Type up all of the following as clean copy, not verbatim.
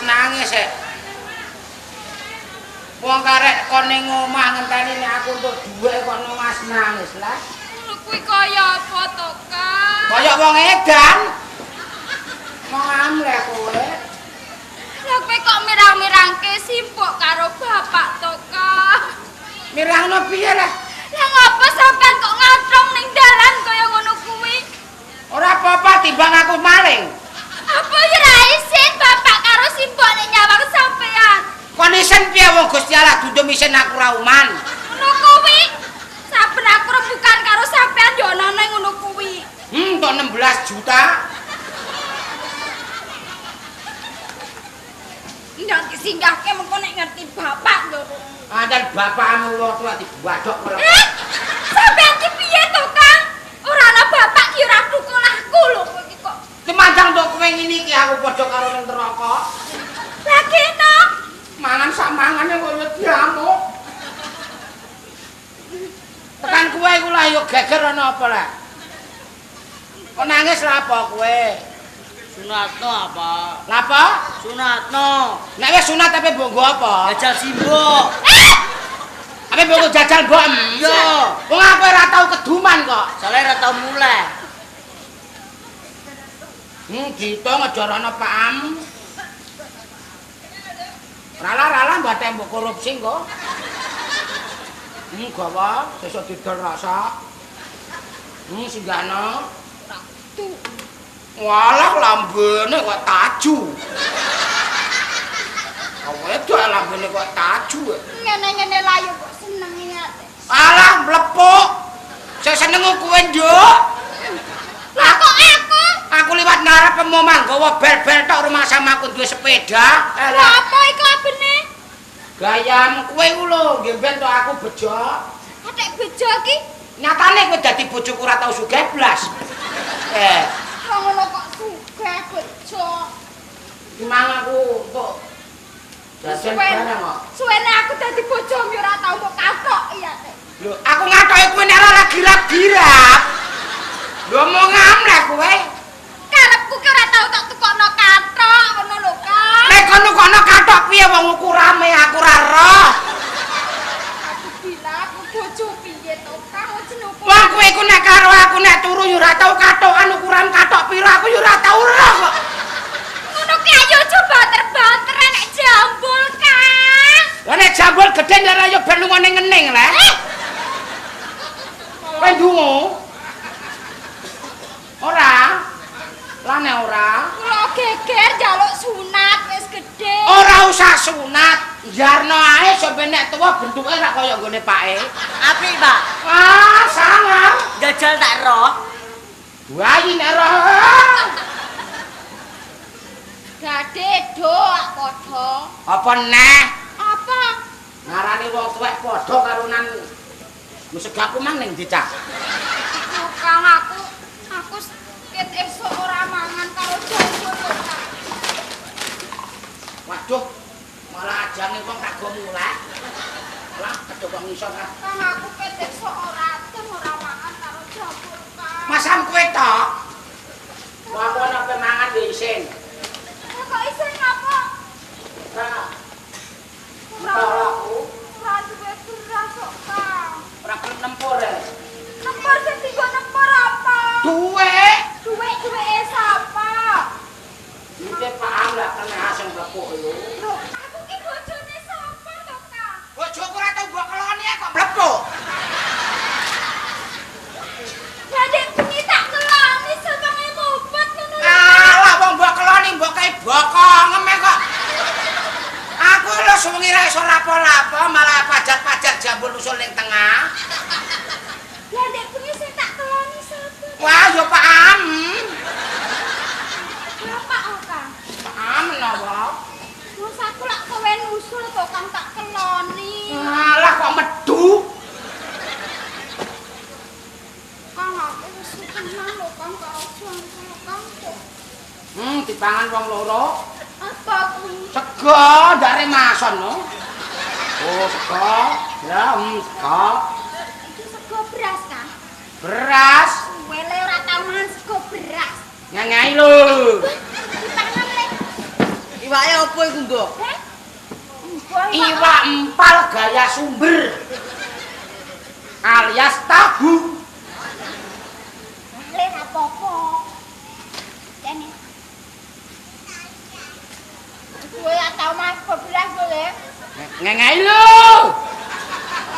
Nangis e. Wong karek kon ning omah ngenteni nek aku entuk dhuwit kok nongas nangis lah. Ngono kuwi kaya apa to, Kang? Kaya wong edan. Ngamleh kowe. Lah kowe kok mirang-mirangke simpuk karo bapak to, Kang? Mirangno piye lah? Lah ngapa sampean kok ngathong ning dalan kaya ngono kuwi? Ora apa-apa timbang aku maling. Apa ya ra isin bapak karo simbok nek nyawang sampean? Kon isen piye wong Gusti Allah dundum isen aku ra uman. Ngono kuwi. Saben aku rembukan karo sampean yo ana ngono kuwi. Entuk 16 juta. Ndang disinggahke mengko nek ngerti bapak yo. Anjen bapakmu wong tuwa dibadhok kok. Sampean ki piye to, Kang? Ora ana bapak ki ora dukul aku lho kowe iki kok. Temandang tok kowe ngene iki aku padha karo ning neraka. Lah kena mangan sak mangane kok yo diamuk. Tekan kowe iku lah yo geger ana apa lah. Kok nangis lah apa kowe? Sunatno apa? Lah apa? Sunatno. Nek wis sunat ape mbok nggo apa? Jajal simbok. Ape mbok nggo jajal mbok? Iya. Wong aku ora tau keduman kok. Soale ora tau mulai. Gitu ngejorono Pak Am. Rala-rala mbak tembok korupsi kok. Gawa sesuk didol rasa. Singgahno. Walah lambene kok taju. Awake lambene kok taju. Ngene-ngene layu kok seneng ya. Alah mlepuk. Sing seneng kowe, Nduk. Lah kok aku? Aku liwat ngarep omah nggawa bel-bel tok rumah sama aku duwe sepeda. Lah apa iku abene? Gayam kowe ku lho, nggih ben tok aku bejo. Atek bejo iki? Nyatane kowe dadi bojoku ora tau sugih blas. Kok ngono kok sugih bejo. Gimana aku kok jajan barang kok. Suwene aku dadi bojomu ora tau mbok kathok iya. Lho, aku ngathoki kowe nek ora girap-girap. Lho mau ngamleh kowe. Karepku ki ora tau tak tukokno kathok ngono lho, Kang. Nek kono kono kathok piye wong ukurame aku ora roh. Aku bilang aku bojo piye to, Kang? Jenengku. Wong kowe iku nek karo aku nek turu yo ora tau kathokan ukuran kathok pira aku yo ora tau roh kok. Ngono ki ayo aja banter-banter nek jambul, Kang. Lah nek jambul gedhe nek yo ben lungone ngening leh. Kowe ndonga? Ora. Lah nek ora, kula geger njaluk sunat wis gedhe. Ora usah sunat, jarno ae sampe nek tuwa bentuke ora kaya nggone pake. Apik, Pak. Ah, sangar. Jajal tak roh. Wayi nek roh. Gade do padha. Apa neh? Apa? Ngarani wong tuwek padha karo nang mesegaku mang ning ndi, Cak? Kang aku ket esuk ora mangan karo jambul kok. Waduh, malah ajange wong tak go muleh. Lah kedok kok ngisor ah. Kang aku ket esuk ora adem ora mangan karo jambul, Kang. Masam kowe tok. Wah, aku ana pe mangan yo isin. Kok isin ngapa? Ora. Ora aku. Ora duwe beras kok, Kang. Ora gelem nempur. Nempur sing dienggo nempur apa? Duwe. Duwe-duwe sapa? Duwe Pak Am lah kena asem mlepuk yo. Lho, aku ki bojone sapa to, Kang? Bojoku ora tau mbok keloni kok mlepuk. Lah nek bengi tak keloni. Ana lho Kang kok aja Kang. Dipangan wong loro. Apa kuwi? Sego ndare mason no. Oh, sego. Ya, sego. Iki sego beras, Kang. Beras. Wele ora tau mangan sego beras. Nyangai lho. Dipangan le. Iwake opo iku, Mbok? Heh? Iwak empal gaya sumber. Alias tahu. Le ra apa-apa. Kene. Kowe ora tau mangan sego beras lho, Le. Ngengai lho.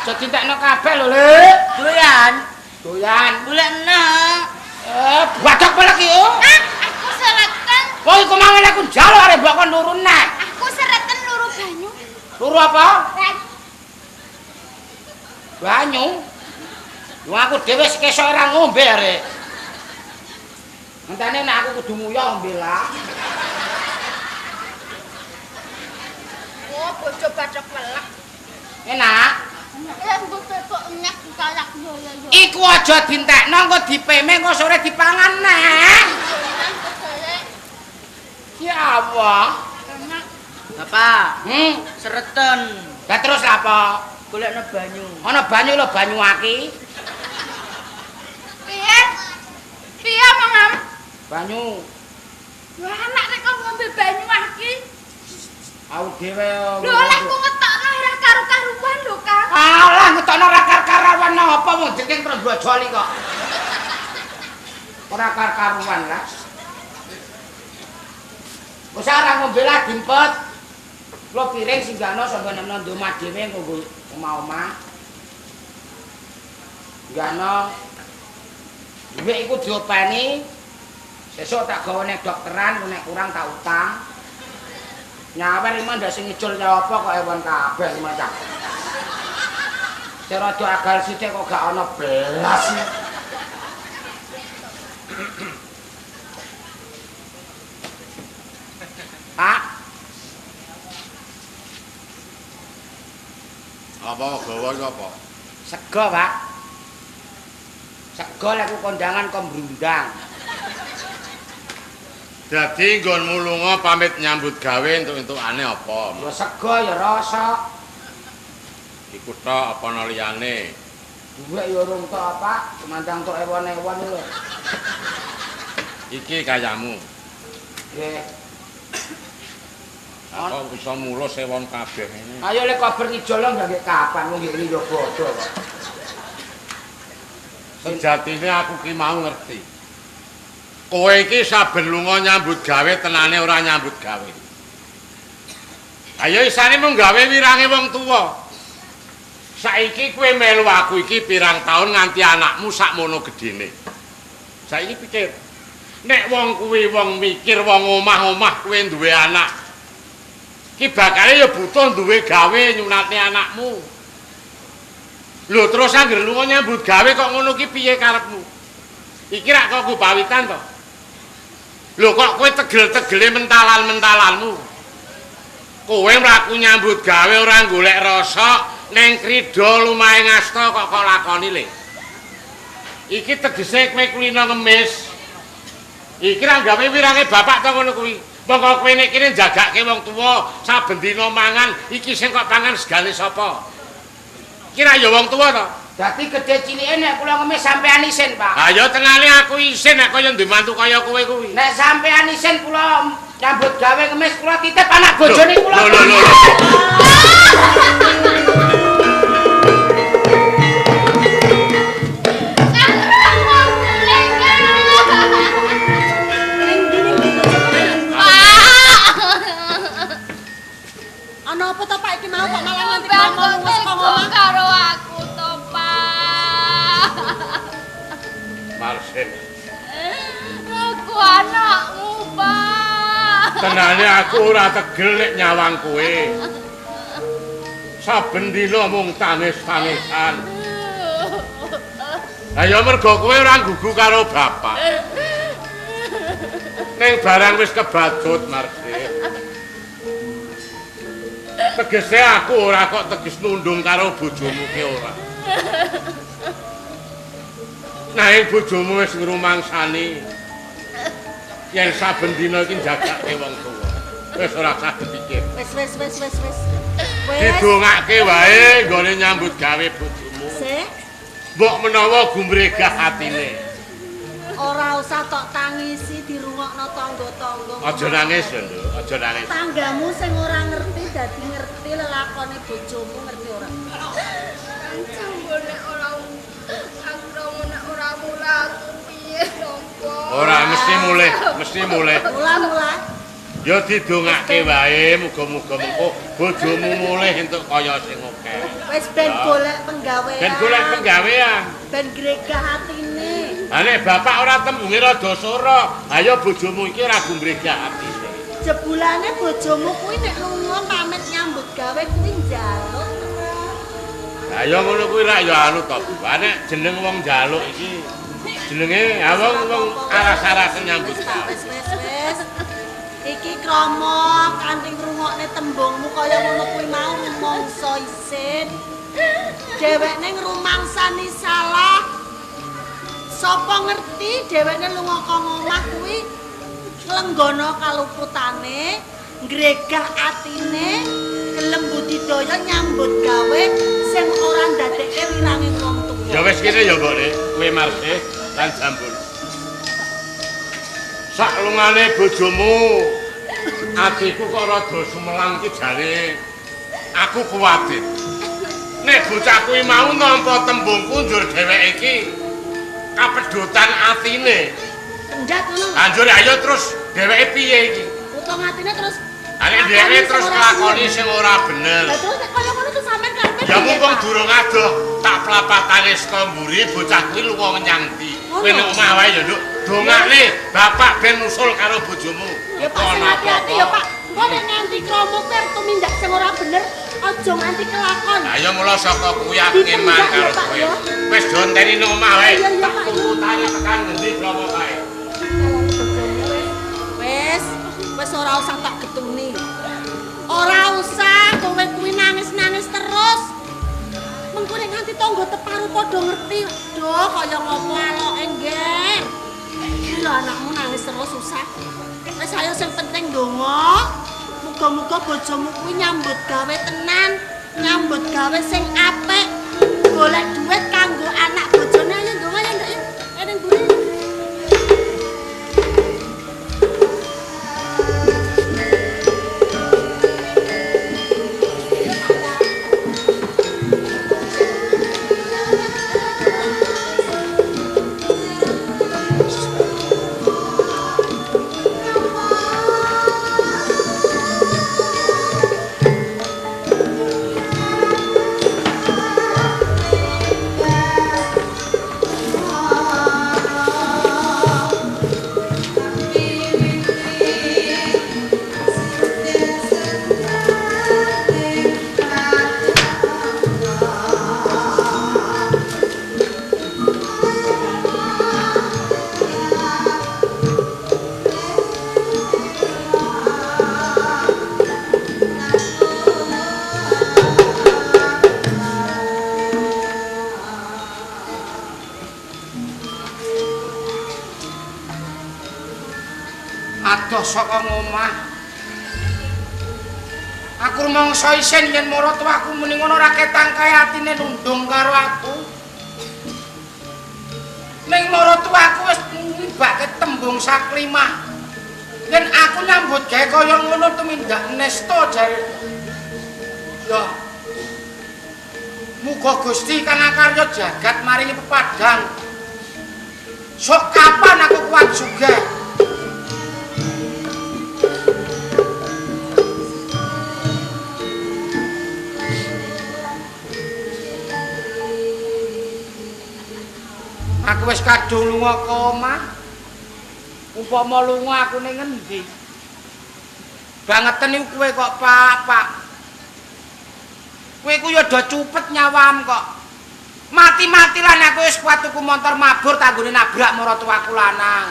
Aja dintekno kabeh lho, Le. Doyan. Doyan. Golek enak. Badok pelek iki. Ah, aku sereten. Wong iku mangan aku njaluk arep mbok kon luru neh. Aku sereten luru banyu. Luru apa? Banyu. Banyu. Wong aku dhewe sekesuk ora ngombe arek. Entane nek aku kudu nguyah ngombe lah. Oh, bojo badok pelek. Enak. Ya mbok kok enak dikalak yo yo yo. Iku aja dintekno engko dipeme engko sore dipangan neh. Ya Allah. Enak. Bapak, sereten. Lah terus lha apa? Golekno banyu. Ana banyu lho banyu aki. Piye? Piye mangam? Banyu. Wah, anak nek kok ngombe banyu aki. Aku dhewe. Lho lek ku ngetokno ora karu-karuan lho, Kang. Alah ngetokno ora kar-karuan apa wong jengking terus brojoli kok. Ora kar-karuan lah. Wis ora ngombe lah dimpet. Kula piring singgahno sampe nemno omah dhewe engko nggo omah-omah. Singgahno. Dhuwit iku diopeni. Sesuk tak gawa nek dokteran, nek kurang tak utang. Nyawer iki ndak sing ngijol ya apa kok ewon kabeh macam. Sing rada agal sithik kok gak ana belas. Pak. Apa gawa iki apa? Sego, Pak. Sego lek kondangan kok mbrundang. Dadi nggonmu lunga pamit nyambut gawe entuk-entukane apa? Ya sego ya rasa. Iku tok apa ana liyane? Dhuwit ya urung tok, Pak. Kemandang tok ewon-ewon lho. Iki kayamu. Nggih. Aku bisa mulus ewon kabeh ngene. Ayo lek kober ngijol nggih kapan wong iki ya bodho kok. Sejatine aku ki mau ngerti. Kowe iki saben lunga nyambut gawe tenane ora nyambut gawe. Ayo isane mung gawe wirange wong tuwa. Saiki kowe melu aku iki pirang taun nganti anakmu sakmono gedene. Saiki pikir, nek wong kuwi wong mikir wong omah-omah kowe duwe anak. Ki bakale ya butuh duwe gawe nyunatne anakmu. Lho terus anggere lunga nyambut gawe kok ngono ki piye karepmu? Iki rak kok nggo pawitan to. Lho kok kowe tegel-tegele mentalan-mentalanmu. Kowe mlaku nyambut gawe ora golek rasa ning krida lumahe ngasta kok kok lakoni le. Iki tegese kowe kulino ngemis. Iki ra gawe wirange bapak to ngono kuwi. Monggo kowe nek kene njagake wong tuwa saben dina mangan, iki sing kok pangan segane sapa? Iki ra ya wong tuwa to. Dadi gedhe cilike nek kula ngemis sampean isin, Pak. Ha ya tenane aku isin nek kaya ndek mantu kaya kowe kuwi. Nek sampean isin kula nyambut gawe ngemis kula titip anak bojone kula. Lho lho lho. Ana apa to Pak iki mau kok malah nganti ngomong saka omah karo aku to, Pak. Marsin. Aku anakmu, Pak. Tenane aku ora tegel nek nyawang kowe. Saben dina mung tangis-tangisan. Lah ya mergo kowe ora gugu karo bapak. Ning barang wis kebacut, Marsin. Tegese aku ora kok teges nundung karo bojomu ki ora. Nanging bojomu wis ngrumangsani yen saben dina iki njagake wong tuwa. Wis ora usah dipikir. Wis wis wis wis wis. Wis. Didongake wae nggone nyambut gawe bojomu. Sik. Mbok menawa gumregah atine. Ora usah tok tangisi dirungokno tangga-tangga. Aja nangis ya, Nduk, aja nangis. Tanggamu sing ora ngerti dadi ngerti lelakone bojomu ngerti ora? Kancam nek ora aku nek ora mula aku piye nampa. Ora mesti mulih, mesti mulih. Mula-mula. Ya didongake wae muga-muga mengko bojomu mulih entuk kaya sing akeh. Wis ben golek penggawean. Ben golek penggawean. Ben gregah atine. Ha nek bapak ora tembunge rada sora, ayo bojomu iki ora gumregah atine. Jebulane bojomu kuwi nek lunga pamit nyambut gawe kuwi njaluk. Ha ya ngono kuwi rak ya anu to. Ha nek jeneng wong njaluk iki jenenge ha wong aras-arasen nyambut gawe. Wis wis wis. Iki krama kanthi ngrungokne tembungmu kaya ngono kuwi mau rumangsa isin. Dhewekne ngrumangsani salah. Sapa ngerti dhewekne lunga ka omah kuwi nglenggana kaluputane, ngregah atine, gelem budidaya nyambut gawe sing ora ndadekke wirange wong tuwa. Ya wis kene ya mbokne, kowe Marsih lan Jambul. Sak lungane bojomu, atiku kok rada sumelang iki jare aku kuwatir. Nek bocah kuwi mau nampa tembungku njur dheweke iki kapedhotan atine. Kendhat ngono. Banjur ayo terus dheweke piye iki? Utung atine terus. Ha nek dheweke terus nglakoni sing ora bener. Lah terus nek kaya ngono terus sampean karepe Ya mumpung durung adoh tak plapatane saka mburi bocah kuwi lunga menyang ndi. Kowe nek omah wae ya, Nduk. Dongakne bapak ben nusul karo bojomu. Ya Pak sing ati-ati ya Pak. Engko nek nganti krama kowe arep tumindak sing ora bener, aja nganti kelakon. Lah ya mula saka kuwi aku ngeman karo kowe. Wis do enteni nang omah wae. Tak tuntutane tekan ngendi krama kae. Wis, wis ora usah tak getuni. Ora usah kowe kuwi nangis-nangis terus. Mengko nek nganti tangga teparu padha ngerti, doh kaya ngopo aloke nggih. Iki lho anakmu nangis terus susah. Wis ayo sing penting ndonga. Muga-muga bojomu kuwi nyambut gawe tenan, nyambut gawe sing apik, golek duit kanggo anak bojone. Ayo ndonga ya nduk ya. Ning mburi. Adoh saka ngomah. Aku rumangsa isin yen maratuwaku muni ngono ora ketang kae atine nundung karo aku. Ning maratuwaku wis nibake tembung saklimah. Yen aku nyambut gawe kaya ngono tumindak nesta jare. Ya. Muga Gusti kang akarya jagat maringi pepadang. Sok kapan aku kuat sugih? Aku wis kadung lunga ka omah. Upama lunga aku ning ngendi? Bangeten iku kowe kok, Pak, Pak. Kowe iku ya do cupet nyawam kok. Mati-mati lan aku wis kuat tuku montor mabur tanggone nabrak maratuwaku lanang.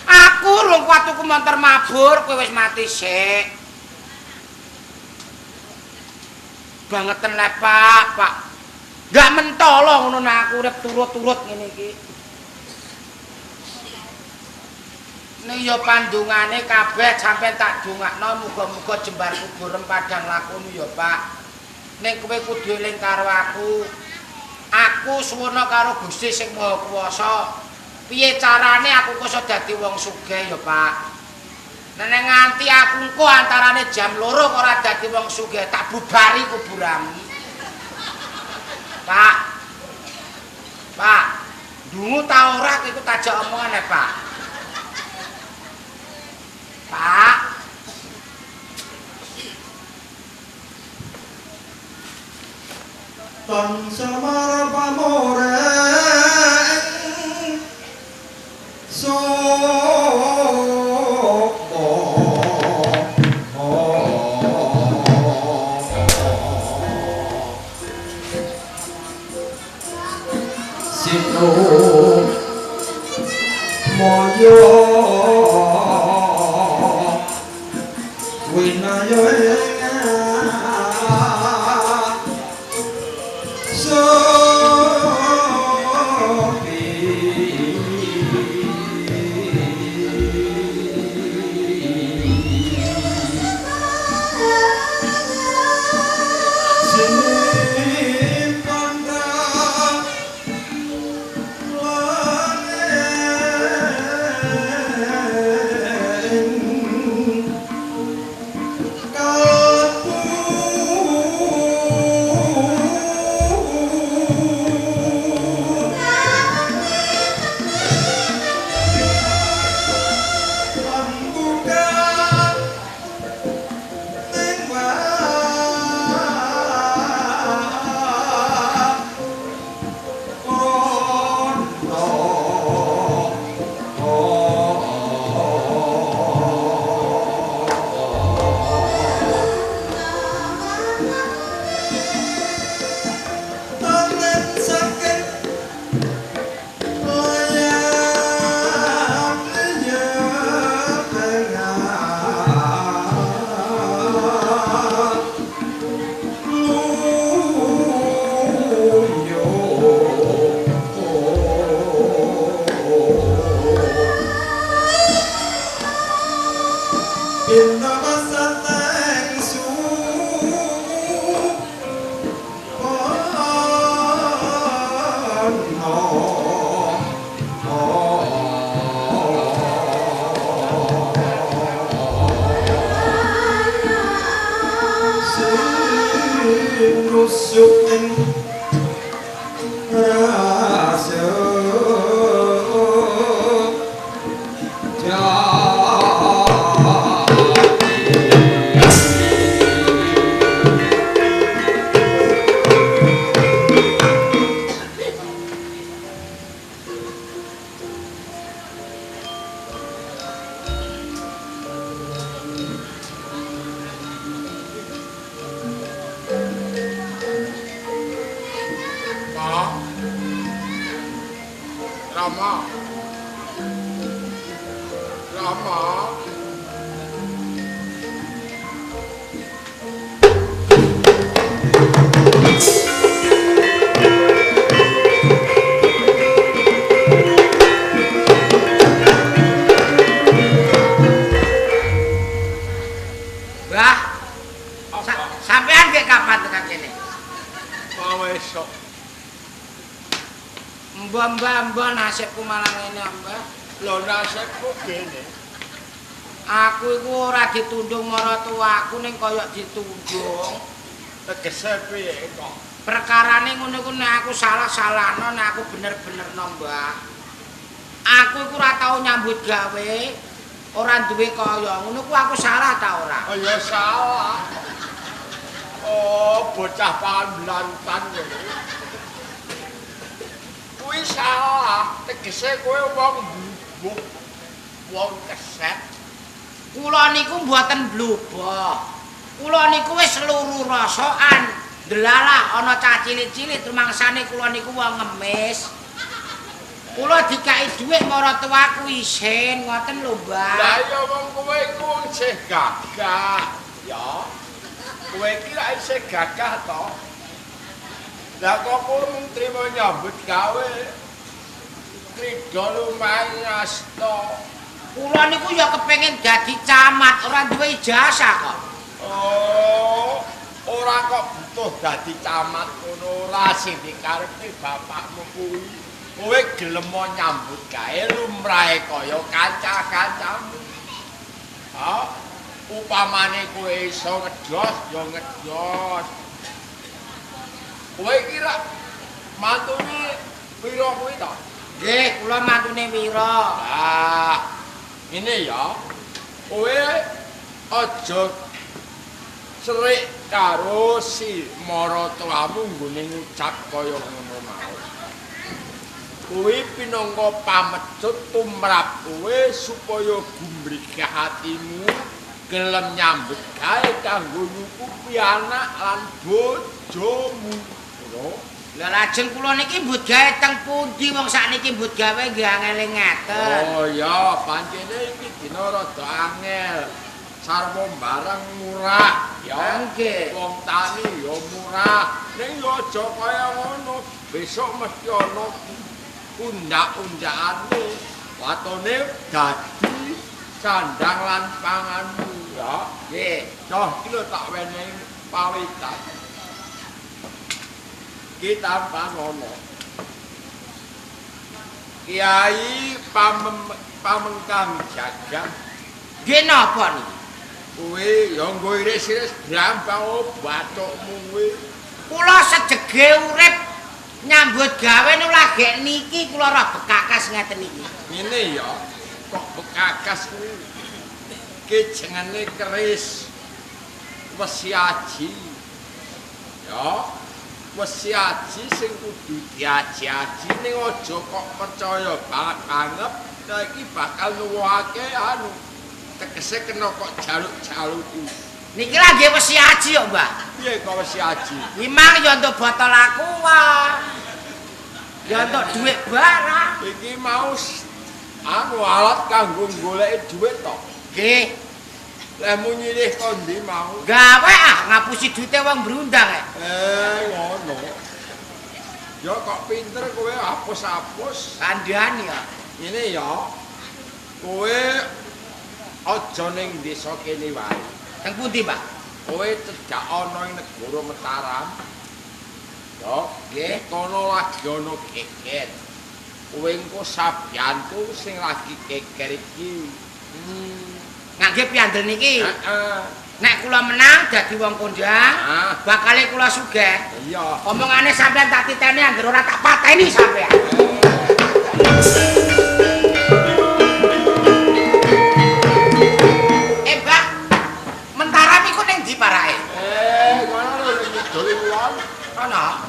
Aku rung kuat tuku montor mabur, kowe wis mati sik. Bangeten le, Pak, Pak. Enggak mentolo ngono nek aku urip turut-turut ngene iki. Ning ya pandungane kabeh sampeyan tak dongakno muga-muga jembar kuburem padang lakonu ya, Pak. Ning kowe kudu eling karo aku. Aku suwuna karo Gusti sing Maha Kuwasa. Piye carane aku iso dadi wong sugih ya, Pak? Nek nganti aku engko antarane jam 2 ora dadi wong sugih, tak bubari kuburanmu. Pak. Pak, ndungu ta ora iku tajak omongane, Pak. Pak. Tan samar pamoreng soko sino moyo winayo Mbah-mbah nasibku malah ngene, Mbah. Lho nasibku gene. Aku iku ora ditundung maratuwaku ning kaya ditundung. Tegese piye kok? Perkarane ngono iku nek aku salah-salahno, nek aku bener-benerno, Mbah. Aku iku ora tau nyambut gawe, ora duwe kaya ngono ku aku salah ta ora? Oh ya salah. Oh, bocah pangan blantan ngono. Kuwi salah, tegese kowe wong mbubuk, wong keset. Kula niku mboten blubah. Kula niku wis seluruh rasaan. Delalah ana cah cilik-cilik rumangsane kula niku wong ngemis. Kula dikai dhuwit maratuwaku isin ngoten lho, Mbah. Lah ya wong kowe iku wong isih gagah, ya. Kowe iki lak isih gagah to. Lah kok kowe mung trimo nyambut gawe kridha lumayan asta. Kula niku ya kepengin dadi camat, ora duwe ijazah kok. Oh, ora kok butuh dadi camat ngono ora sing dikarepe bapakmu kuwi. Kowe gelem nyambut gawe lumrahe kaya kanca-kancamu. Ha, upamane kowe iso ngedos ya ngedos. Kowe iki rak mantune pira kuwi to? Nggih, kula mantune Wira. Ah, ngene ya. Kowe aja serik karo si maratuamu nggone ngucap kaya ngono mau. Kuwi pinangka pamecut tumrap kowe supaya gumrigah atimu gelem nyambut gawe kanggo nyukupi anak lan bojomu. Ngono. Lah lajeng kula niki mbut gawe teng pundi wong sakniki mbut gawe nggih angele ngaten. Oh ya, pancene iki dina rada angel. Sarwa barang murah ya. Nggih. Wong tani ya murah. Ning ya aja kaya ngono. Besok mesti ana undak-undakane. Watone dadi sandang lan panganmu ya. Nggih. Coh iki lho tak wenehi pawitan. Ki tampanono. Kiai pamengkang jaga. Nggih napa niki? Kuwi ya nggo iris-iris brambang bathukmu kuwi. Kula sejege urip nyambut gawe niku lagek niki kula ora bekakas ngeten niki. Ngene ya, kok bekakas kuwi. Ki jengene keris wesi aji. Ya, wesi aji sing kudu diaji-aji ning aja kok percaya banget iki bakal nuwuhake anu tegese kena kok jaluk-jaluki. Niki lha nggih wesi aji kok, Mbah. Piye kok wesi aji? Imang ya entuk botol aqua. Ya entuk dhuwit barang. Iki mau anu alat kanggo goleki dhuwit to. Nggih. Lehmu nyilih ko ndi mau? Gawe ah ngapusi duite wong brundang. Ngono. Ya kok pinter kowe apus-apus. Kandhani ya. Ngene ya. Kowe aja ning desa kene wae. Teng pundi, Pak? Kowe cedhak ana ing negara Mataram. Ya, nggih. Kono lagi ana geger. Kowe engko sabiyantu sing lagi geger iki. Ngangge piandel niki. Heeh. Nek kula menang dadi wong kondang, bakale kula sugih. Iya. Omongane sampean tak titeni anggere ora tak pateni sampean. Mbak, Mentaram iku ning ndi parake? Ngono lho ning kidul kulon. Ana.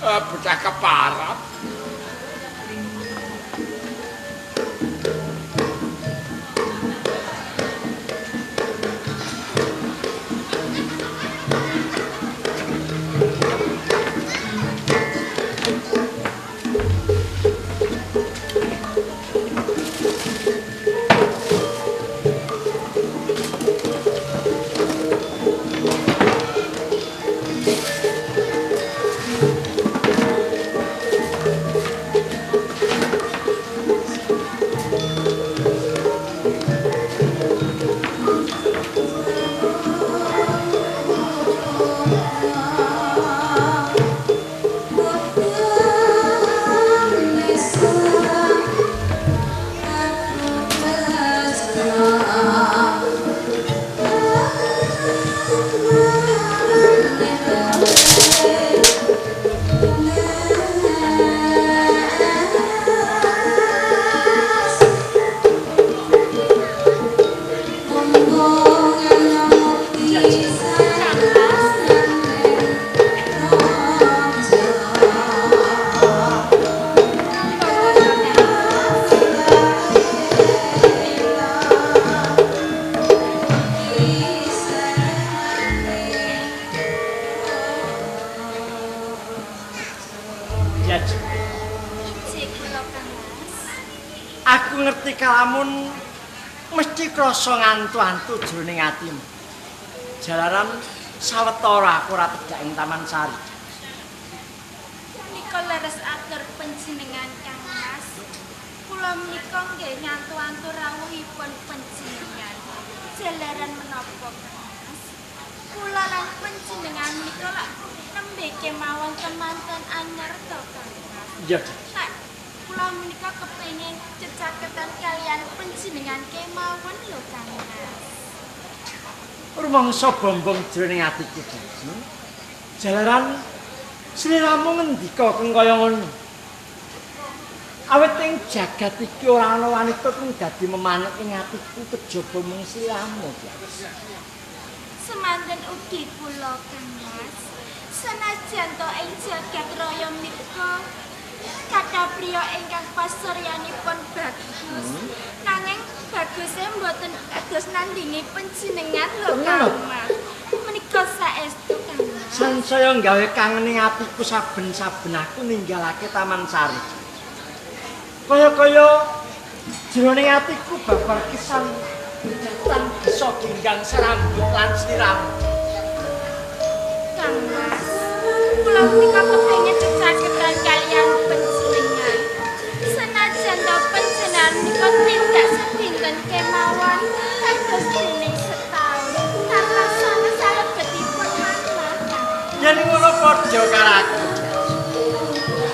Bocah keparat. Aku ngerti kalamun mesti krasa ngantu-antu jroning atimu. Jalaran sawetara aku ora tedak ing Taman Sari. Menika leres atur panjenengan Kang Mas. Kula menika nggih nyantu-antu rawuhipun panjenengan. Jalaran menapa Kang Mas? Kula lan panjenengan menika lak nembe kemawon temanten anyar to Kang Mas. Iya. Lak kula menika kepengin cecaketan kalian panjenengan kemawon lho Kang Mas. Rumangsa bombong jroning atiku Jaji. Jalaran sliramu ngendika kang kaya ngono. Awit ing jagat iki ora ana wanita kang dadi memanik ing atiku kejaba mung sliramu. Semanten ugi kula Kang Mas. Senajan to ing jagat raya menika kathah priya ingkang pasuryanipun bagus. Nanging baguse mboten kados nandingi panjenengan lho Kang Mas. Menika saestu Kang Mas. Sansaya gawe kangen ing atiku saben-saben aku ninggalake Taman Sari. Kaya-kaya jroning atiku babar kisan tan bisa ginggang serambut lan sliramu. Kang Mas, kula menika kepengin cecaketan kalian panjenengan. Senajan to panjenengan menika tindak sedinten kemawon kados dening setaun. Kathah sanes salebetipun manah. Yen ngono padha karo aku.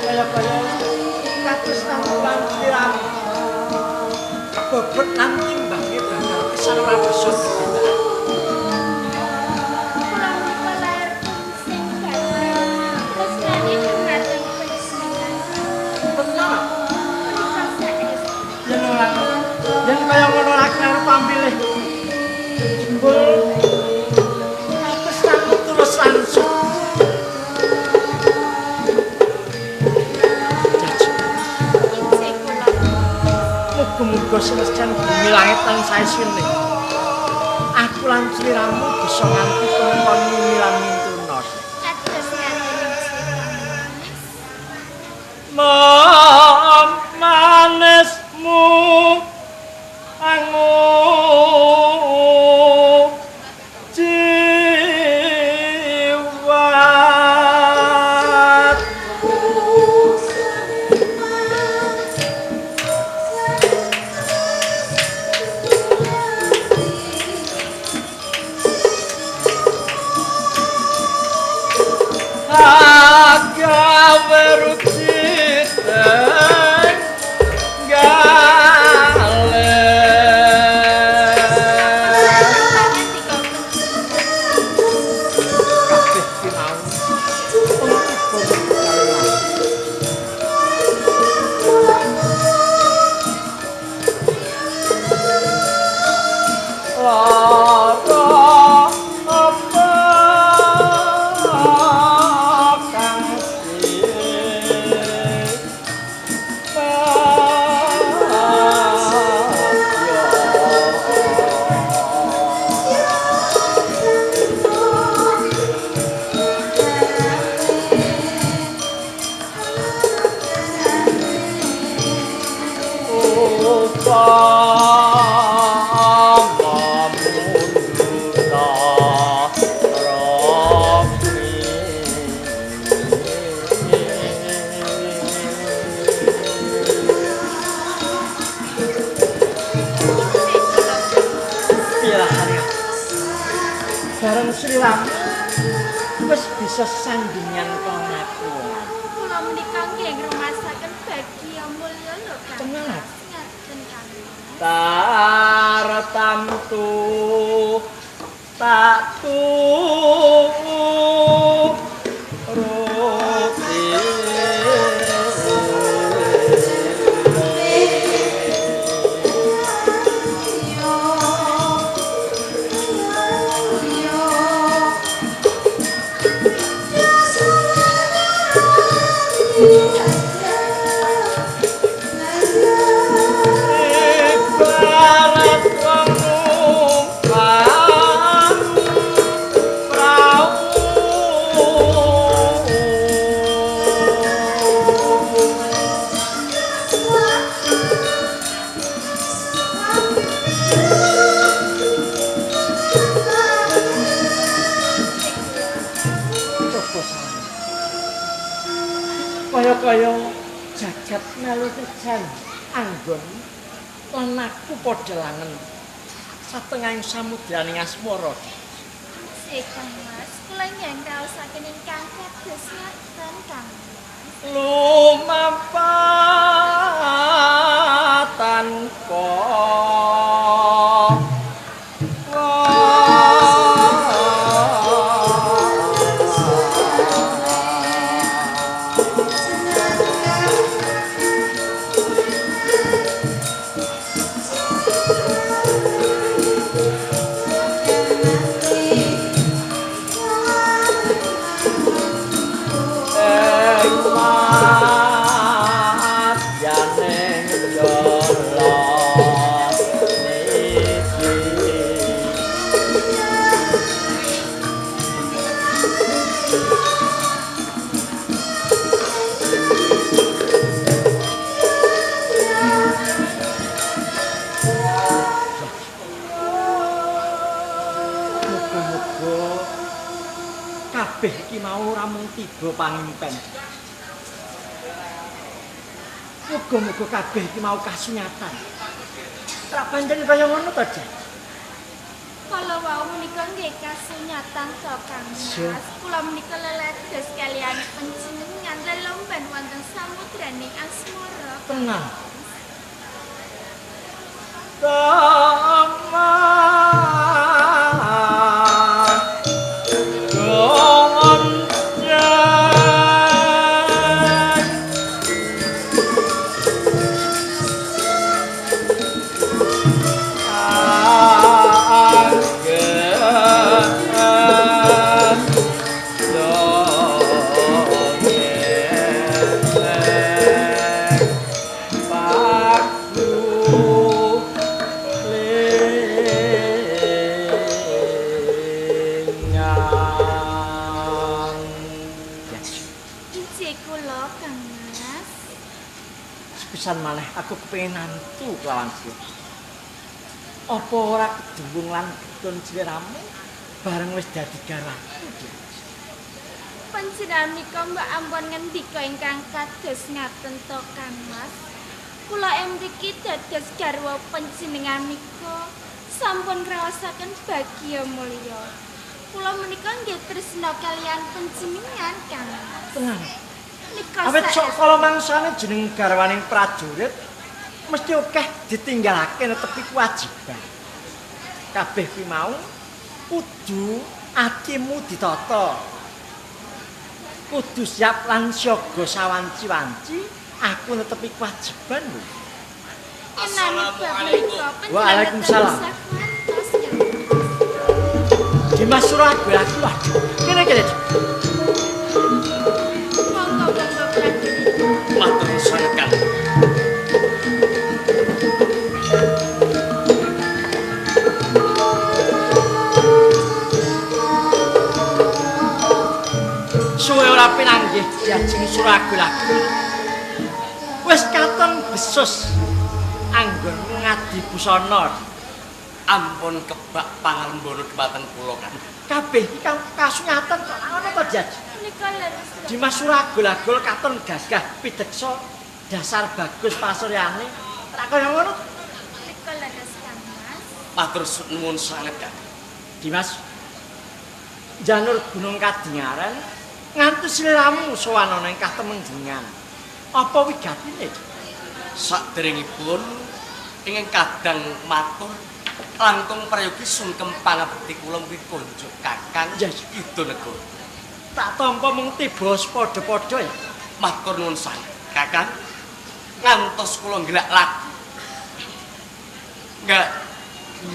Kaya-kaya kados lan sliramu. Bobot lan timbange bakal kesan ora bisa dibedakake. Kula menika lair sing gagal. Tresnani dumateng panjenengan. Tenan. Menika saestu. Yen ora yen kaya ngono aku arep pamilih. Jebul katresnanmu tulus lan suci. Injih kula. Muga-muga semestane bumi langit tansah isine. Aku lan sliramu bisa nganti tumon mimi lan mintuna. Kados ngaten injih Kang Mas. Manismu angu jiwat agawe rucit gale Pangendika panjenengan. Kabeh ki mau wong tiba karo aku. Lara apa kang Upama munduta Injih kula. Piye rasane? Bareng sliramu wis bisa sandingan karo aku. Kula menika nggih ngrumasaken bagya mulya lho Kang. Tenan. Ngaten Kang Mas. Tartamtu tak turuti. Ibarat wong numpak prau Kaya-kaya jagat melu kejan anggon lan aku padha langen satengahing samudraning asmara. Inggih Kang Mas, kula nggih ngraosaken ingkang kados ngaten Kang Mas. Lumampah tanpa kabeh iki mau ora mung tiba pangimpen. Muga-muga kabeh iki mau kasunyatan. Ora pancen kaya ngono to, Dik? Kala wau menika nggih kasunyatan to, Kang Mas. Kula menika leledes kaliyan panjenengan lelomban wonten samudraning asmara. Tenang. Pisan malih aku kepengin nantu kelawan sira. Apa ora kedhuwung lan getun sliramu bareng wis dadi garwaku, Dik? Panjenengan menika mbok ampun ngendika ingkang kados ngaten to, Kang Mas. Kula mriki dados garwa panjenengan menika sampun ngraosaken bagya mulya. Kula menika nggih tresna kaliyan panjenengan, Kang Mas. Tenang. Awit sok kala mangsane jeneng garwaning prajurit mesti akeh ditinggalake netepi kewajiban. Kabeh kuwi mau kudu atimu ditata. Kudu siap lan siaga sawanci-wanci aku netepi kewajiban lho. Assalamualaikum. Waalaikumsalam. Dimas Surabaya aku waduh. Kene-kene. Matur sanget Kang. Suwe ora pinanggih diajeng Suragul-agul. Wis katon besus anggonmu ngadi busana. Ampun kebak pangalembono dhumateng kula Kang. Kabeh iki kang kasunyatan kok ngono to, Jaj? Dimas Suragul-agul katon gagah pideksa dasar bagus pasuryane. Ora kaya ngono. Menika leres Kang Mas. Matur nuwun sanget Kang. Dimas janur Gunung Kadingaren nganti sliramu sowan ana ing katemenggengan. Apa wigatine? Saderengipun ingkang kadang matur langkung prayogi sungkem pangabekti kula mugi konjuk Kakang Yudanegara. Tak tampa mung tiba padha-padha ya. Matur nuwun sanget Kakang. Ngantos kula nggelak laku. Nggak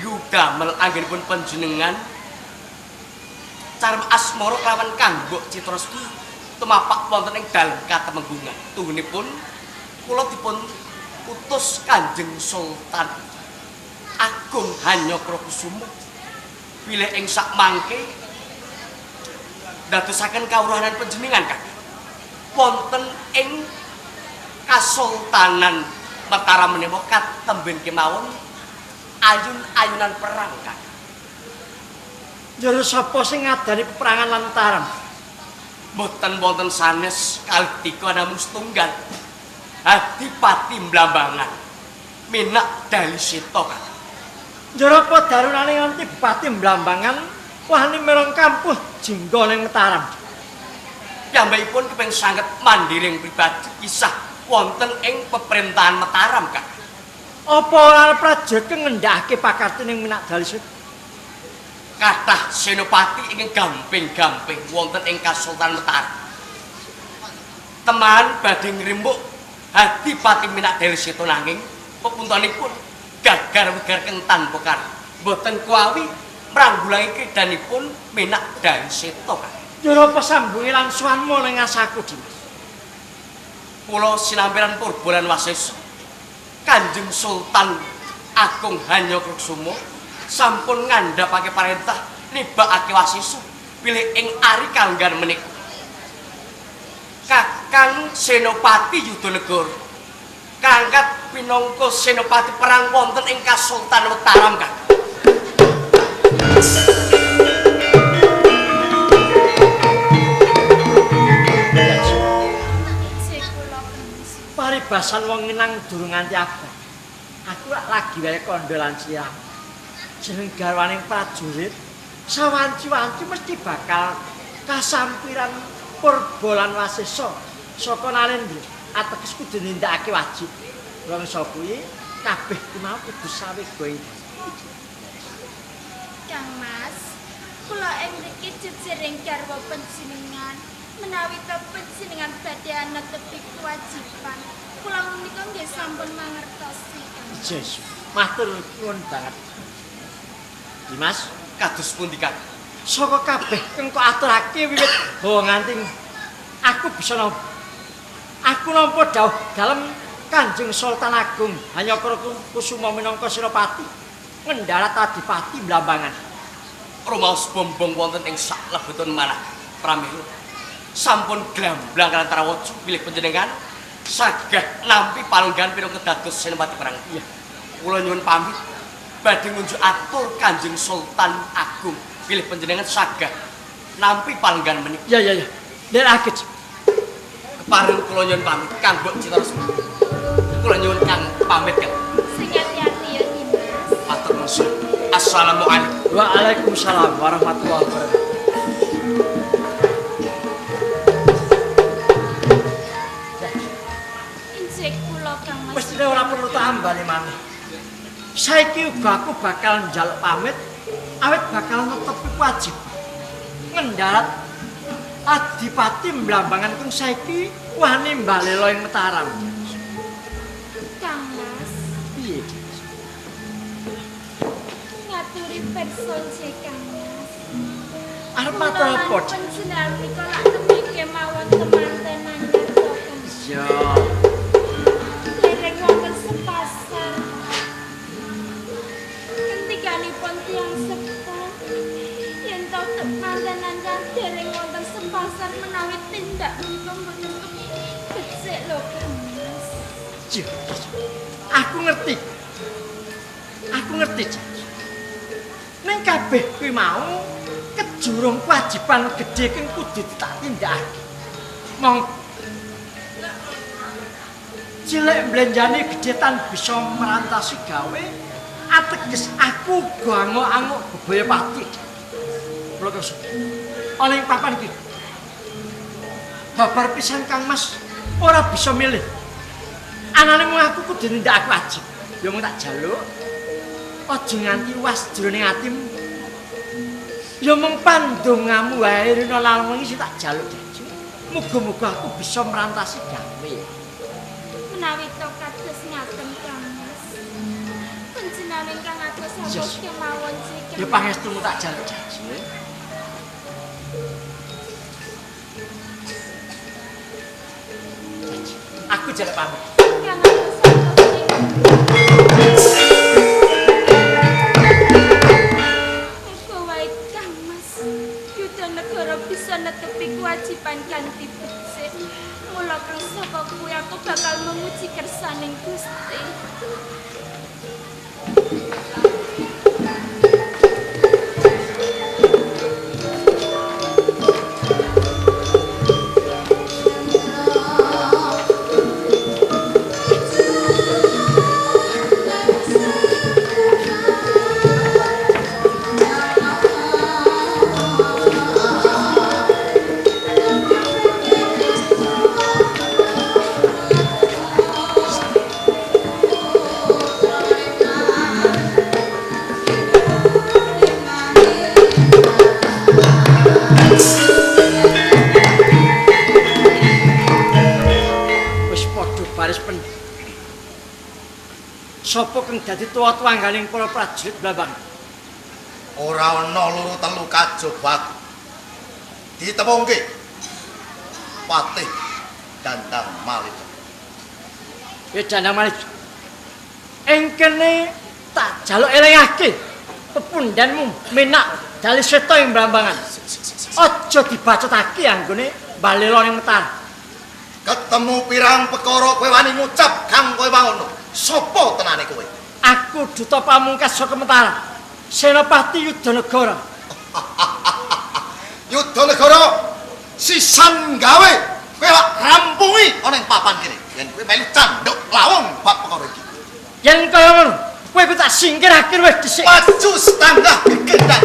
yudamel anggenipun panjenengan carem asmara kelawan Kanggok Citrasetu tumapak wonten ing dalem katemenggungan. Tunggunipun kula dipun utus Kanjeng Sultan Agung Hanyokrokusumo bilih ing sakmangke ndadosaken kawruhanan panjenengan Kakang wonten ing Kasultanan Mataram menika katemben kemawon ayun-ayunan perang Kakang. Njur sapa sing ngadani peperangan lan Mataram? Mboten wonten sanes kalih tika namung setunggal. Adipati Blambangan Minak Daliseta Kakang. Njara apa darunane nganti Bupati Blambangan wani merong kampuh jingga ning Mataram? Piyambakipun kepeng sanget mandhiring pribadi kisah wonten ing peperintahan Mataram, Kakang. Apa ora prajurit ngendhakake pakarti ning Minak Daliseta? Kathah senopati ingkang gamping-gamping wonten ing Kasultanan Mataram. Teman badhe ngrimbuk Adipati Minak Daliseta nanging pepuntonipun gagar-wigar keng tanpa kar. Mboten kuawi mranggulangi kridanipun Minak Daliseta, Kakang. Njara apa sambunge lan suwanmu ning asaku, Dimas? Kula sinampiran Purba lan Wasesa. Kanjeng Sultan Agung Hanyakrakusuma sampun ngandhapake parentah nibakake Wasesa bilih ing ari kanggan menika. Kakang Senopati Yudanegara kangkat pinangka senopati perang wonten ing Kasultanan Mataram, Kakang. Paribasan wong ngenang durung nganti abad. Aku lak lagi wae kandha lan siram. Jeneng garwaning prajurit sawanci-wanci mesti bakal kasampiran Purba lan Wasesa saka Nalendra. Ateges kudu nindakake wajib. Rangsa kuwi kabeh ku mau kudu sawega ing Kang Mas, kula ing mriki jejering garwa panjenengan. Menawi ta panjenengan badhe netepi kewajiban, kula menika nggih sampun mangertosi. Yes, matur nuwun banget. Dimas, kados pundi, Kang? Saka kabeh kang kok aturake wiwit hawa nganti aku bisa nampa. Aku nampa dawuh dalem Kanjeng Sultan Agung Hanyakrakusuma minangka Senopati ngendharat Adipati Blambangan. Rumaos bombong wonten ing saklebeton manah pramila. Sampun glamblang lantaran waca bilih panjenengan saged nampi palunggahan pinangka dados Senopati perang. Iya. Kula nyuwun pamit badhe ngunjuk atur Kanjeng Sultan Agung bilih panjenengan saged nampi palunggahan menika. Iya iya iya. Nderake. Kepareng kula nyuwun pamit Kang Mbok Citra Resmi. Kula nyuwun Kang pamit, Kang. Sing ati-ati ya, Dimas. Matur nuwun. Assalamualaikum. Waalaikumsalam warahmatullahi wabarakatuh. Injek kula Kang Mas. Mestine ora perlu tambani maneh. Saiki uga aku bakal njaluk pamit awit bakal netepi kewajiban ngendharat Adipati Blambangan kung saiki wani mbalela ing Mataram. Kang Mas, piye? Ngaturi pirsa nggih Kang Mas. Arep matur apa? Panjenengan menika lak tembe kemawon temantenan to, Kang. Iya. Dereng wonten sepasar. Kentikanipun tiyang sepuh yen to temantenan dereng wonten sepasar menawi tindak menika mboten becik lho, Kang Mas. Aku ngerti. Aku ngerti, Jan. Ning kabeh kuwi mau kejurung kewajiban gedhe kang kudu ditindakake. Mong cilik mblenjane gedhe tan bisa merantasi gawe ateges aku uga anguk-anguk bebaya pati. Kula kersa. Ana ing papan iki. Babar pisan Kang Mas ora bisa milih. Anane mung aku kudu nindakake wajib. Ya mung tak jaluk aja nganti was jroning atimu. Ya mung pandongamu wae rina lan wengi sing tak jaluk janji. Muga-muga aku bisa merantasi gawe. Menawi to kados ngaten Kang Mas. Panjenengan ingkang atus sampun kemawon cik. Ya pangestumu tak jaluk janji. Aku jaluk pamit. Kang atus sampun. Bisa netepi kewajiban kanthi becik. Mula kang saka kuwi aku bakal memuji kersaning Gusti. Sapa kang dadi tuwa-tuwangganing para prajurit Blambang? Ora ana loro telu kajaba aku. Ditepungke Patih Dandang Malica. Ya Dandang Malica. Ing kene tak jaluk elingake pepundhenmu Minak Daliseta ing Blambangan. Aja dibacotake anggone balela ning Metaram. Ketemu pirang perkara kowe wani ngucap kang kowe wangono. Sopo tenane kowe? Aku duta pamungkas saka Mataram. Senopati Yudanegara. Yudanegara sisan gawe kowe lak rampungi ana ing papan kene. Yen kowe melu candhuk lawung bab perkara iki. Yen kaya ngono, kowe kuwi tak singkirake wis dhisik. Maju setangah gegendan.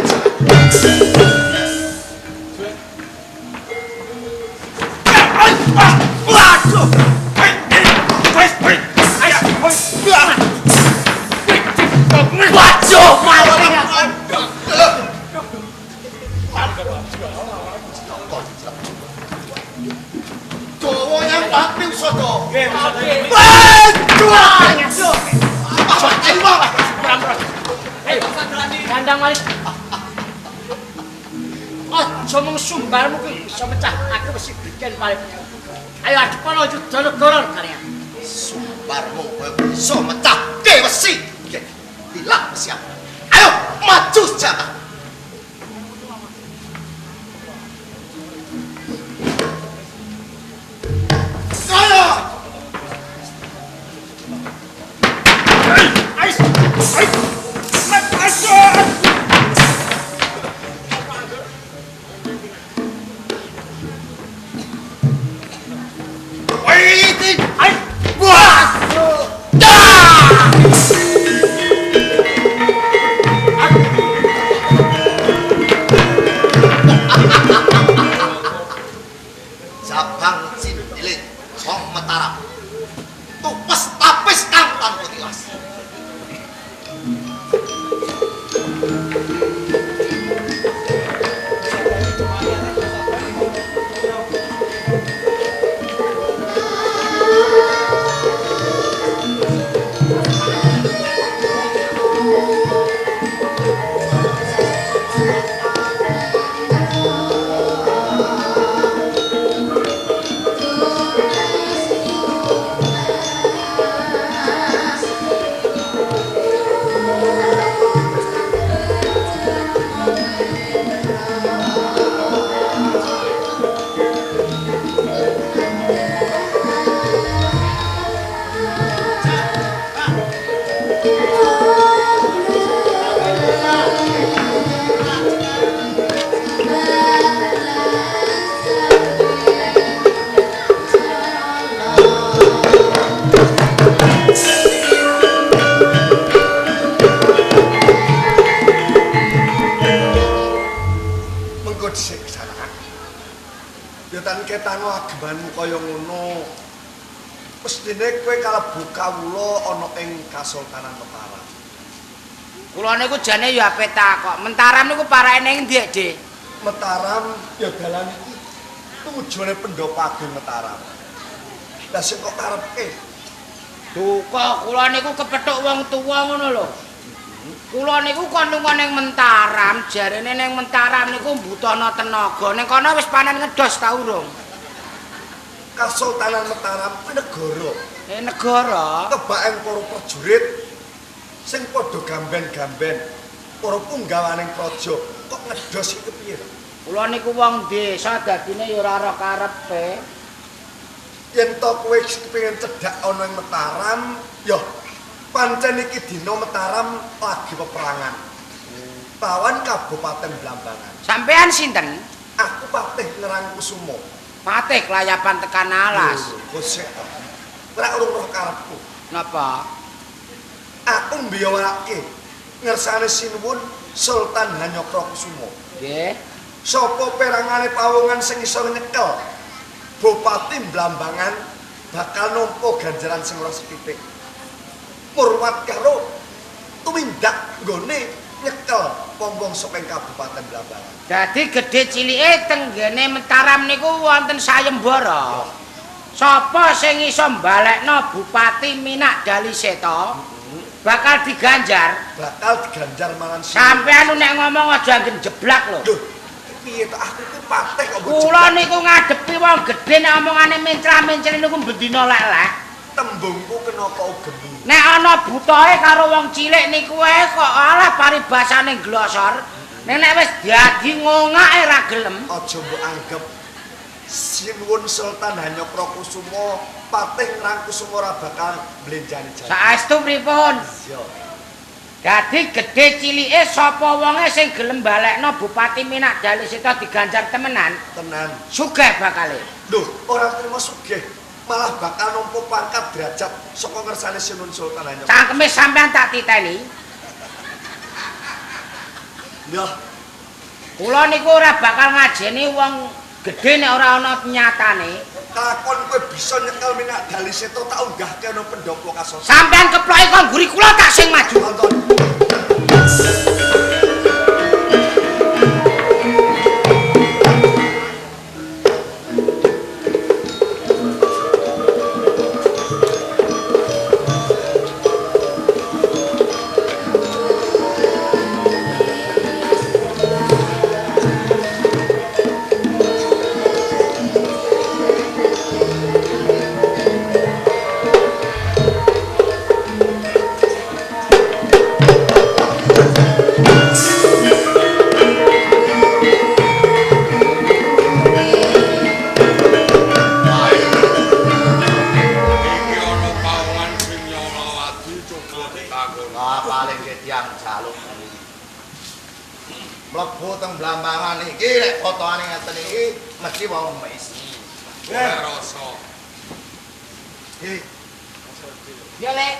Waduh. Waduh, mati. Dawa yang pati usada. Nggih, Ayo, Dandang Malica. Aja mung sumbarmu kuwi bisa mecah aku wis bikin paling. Ayo adepono Yudanegara kalian. Sumbarmu kowe bisa mecahke wesi. Tilak wesi. Ayo maju senjata. Ayo. Jabang cindile song Mataram. Tupes tapis kang tanpa tilas. Ketano agemanmu kaya ngono. Mestine kowe kalebu kawula ana ing Kasultanan Mataram. Kula niku jane ya ape takok. Mentaram niku parake ning endi, Dik? Mataram ya dalan iki tujuane Pendopo Agung Mataram. Lah sing kok karepke? Duka kula niku kepethuk wong tuwa ngono lho. Kula niku kon lunga ning Mentaram, jarene ning Mentaram niku mbutana tenaga. Ning kono wis panen ngedos ta urung? Kasultanan Mataram kuwi negara. Negara. Tebaken para prajurit sing padha gamben-gamben, para punggawaning praja kok ngedos iki kepiye? Kula niku wong desa dadine ya ora roh karepe. Yen to kowe kepengin cedhak ana ing Mataram, ya pancen iki dina Mataram lagi peperangan. Lawan Kabupaten Blambangan. Sampean sinten? Aku Patih Ngerang Kusumo. Patih kelayapan tekan alas. Lho, sik. Ora urung roh karepku. Napa? Aku mbiyawake ngersane sinuwun Sultan Hanyokrokusumo. Nggih. Sapa perangane pawongan sing iso nyekel Bupati Blambangan bakal nampa ganjaran sing ora sethithik. Murwat karo tumindak nggone nyekel wong-wong saka Kabupaten Blambangan. Dadi gedhe cilike tenggene Mataram niku wonten sayembara. Sapa sing iso mbalekno Bupati Minak Daliseta? Bakal diganjar. Bakal diganjar mangan. Sampean nek ngomong aja anggen jeblak lho. Lho, piye to aku ku patih kok mbok. Kula niku ngadepi wong gedhe nek omongane mencrah-mencrah niku bendina lek-lek. Tembungku kena kok ugemi. Nek ana butohe karo wong cilik niku wae kok alah paribasane glosor. Nek nek wis dadi ngongake ra gelem. Aja mbok anggep Sinuwun Sultan Hanyokrokusumo patih Ngrangkusumo ora bakal mblenjani janji. Saestu pripun? Iya. Dadi gedhe cilike sapa wonge sing gelem balekno Bupati Minak Daliseta diganjar temenan? Tenan. Sugih bakale. Lho, ora trimo sugih, malah bakal nampa pangkat derajat saka ngersane Sinuwun Sultan Hanyokrokusumo. Cangkeme sampean tak titeni. Lho, kula niku ora bakal ngajeni wong gedhe nek ora ana nyatane. Kelakon kowe bisa nyekel Minak Daliseta tak unggahke ana pendopo kasosan. Sampean keploki kok ngguri kula tak sing maju. Tonton. Mlebu teng Blambangan iki nek fotone ngeten iki mesti wong mes. Ora rasa. Iki. Ya Lek.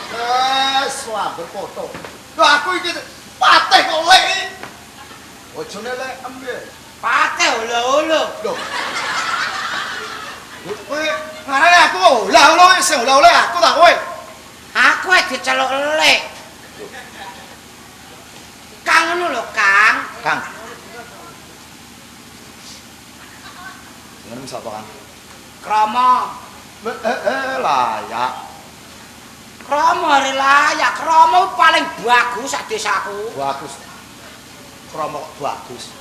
Wes wae foto. Lho aku iki patih kok lek iki. Bojone lek em piye? Patih olo-olo. Lho. Kowe ngarane aku olah-olah sing olah-olah aku ta kowe. Aku diceluk lek. Kang ngono lho, Kang. Kang. Jenenge sapa, Kang? Krama. Layak. Krama layak, krama paling bagus sak desaku. Bagus. Krama kok bagus.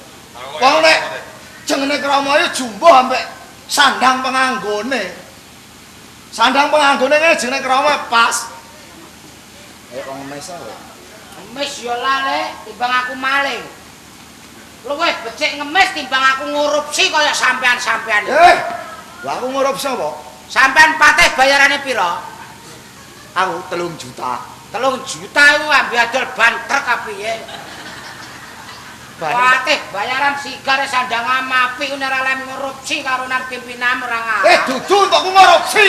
Wong nek jenenge krama iki jumbuh ambek sandang penganggone. Sandang penganggone ngene jenenge krama pas. Ayo wong ngemes wae. Ngemes ya lale timbang aku maling. Luwih becik ngemes timbang aku ngorupsi kaya sampean-sampean. Lah aku ngorupsi apa? Sampean patih bayarane pira? Aku 3 juta. 3 juta iku ambe adol ban truk apa piye? Patih bayaran sigar sandang apik ora lem ngorupsi karo nang pimpinan ora ngarah. Dudu entukku ngorupsi.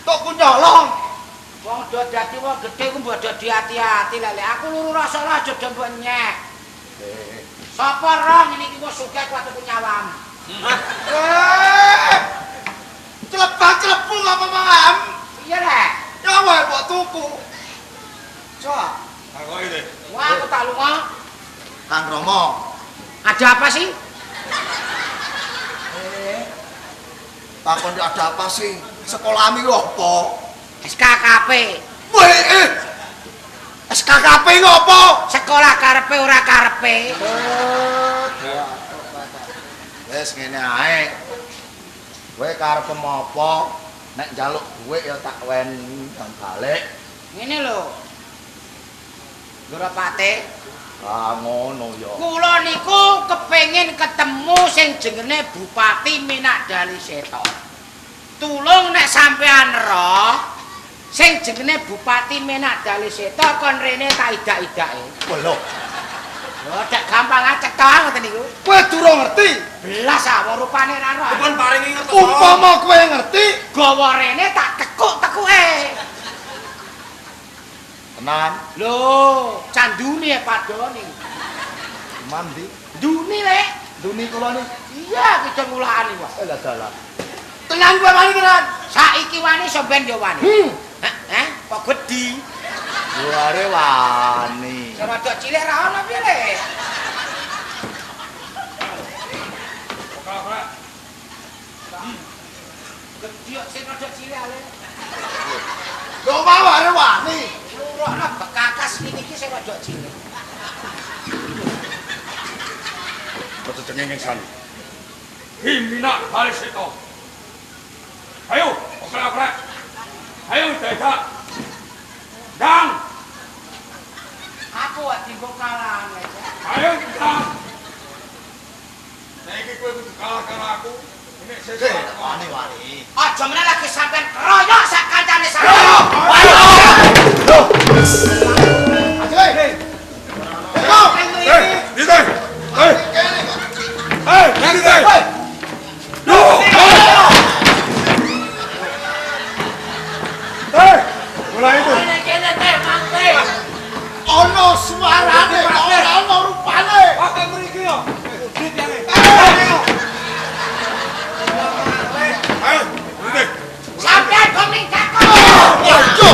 Entukku nyolong. Wong do dadi wong gedhe ku mbok do ati-ati lek aku luru rasa aja do mbok nyek. Sapa roh ngene iki wis sugih kuwi tuku nyawamu. Clepang-clepung apa mangam? Iya rek. Nyawa mbok tuku. Coba. Takoki deh. Wah, aku tak lunga. Kang Romo. Ada apa sih? Takon ada apa sih? Sekolahmu iku apa? SKKP. Weh, SKKP iku apa? Sekolah karepe ora karepe. Wis ngene ae. Kowe karepe apa? Nek njaluk dhuwit ya tak weni nang balik. Ngene lho. Ndoro Pate. Ah ngono ya. Kula niku kepengin ketemu sing jenenge Bupati Minak Daliseta. Tulung nek sampean roh sing jenenge Bupati Minak Daliseta kon rene tak idak-idake. Lho. Lho, dak gampang cetha ngoten niku. Kowe durung ngerti? Belas ah wong rupane ra roh. Dipun paringi ngertos. Umpama kowe ngerti, gawa rene tak tekuk-tekuke. Tenan. Lho, candune padone. Mandi. Duni lek. Duni kula ni. Iya, kita ngulaan iki, Mas. Lah dalah. Tenan kowe wani tenan. Saiki wani sampean yo wani. Heh, kok gedhi? Luare wani. Sing rada cilik ra ono piye, Lek? Gedhi kok sing rada cilik ale. Lho maware wani. Lurukno bekakas ngene iki sing rada cilik. Aja cengeng sani. Himina Baliseta. Ayo, okrek-okrek. Ayo dadak. Dang. Aku wak dinggo kalah. Ayo dang. Saiki kowe kudu kalah karo aku. Nek sesuk wani-wani. Aja meneh lagi sampean keroyok sak kancane sampean. Ayo. Lho. Ayo. Ayo. Hei, hei. Hei, hei. Lho. Hei, mulai itu. Ono suarane, ora ono rupane. Pakai mriki yo. Udit yange. Ayo, udit. Sampean kok minggat kok. Ojo.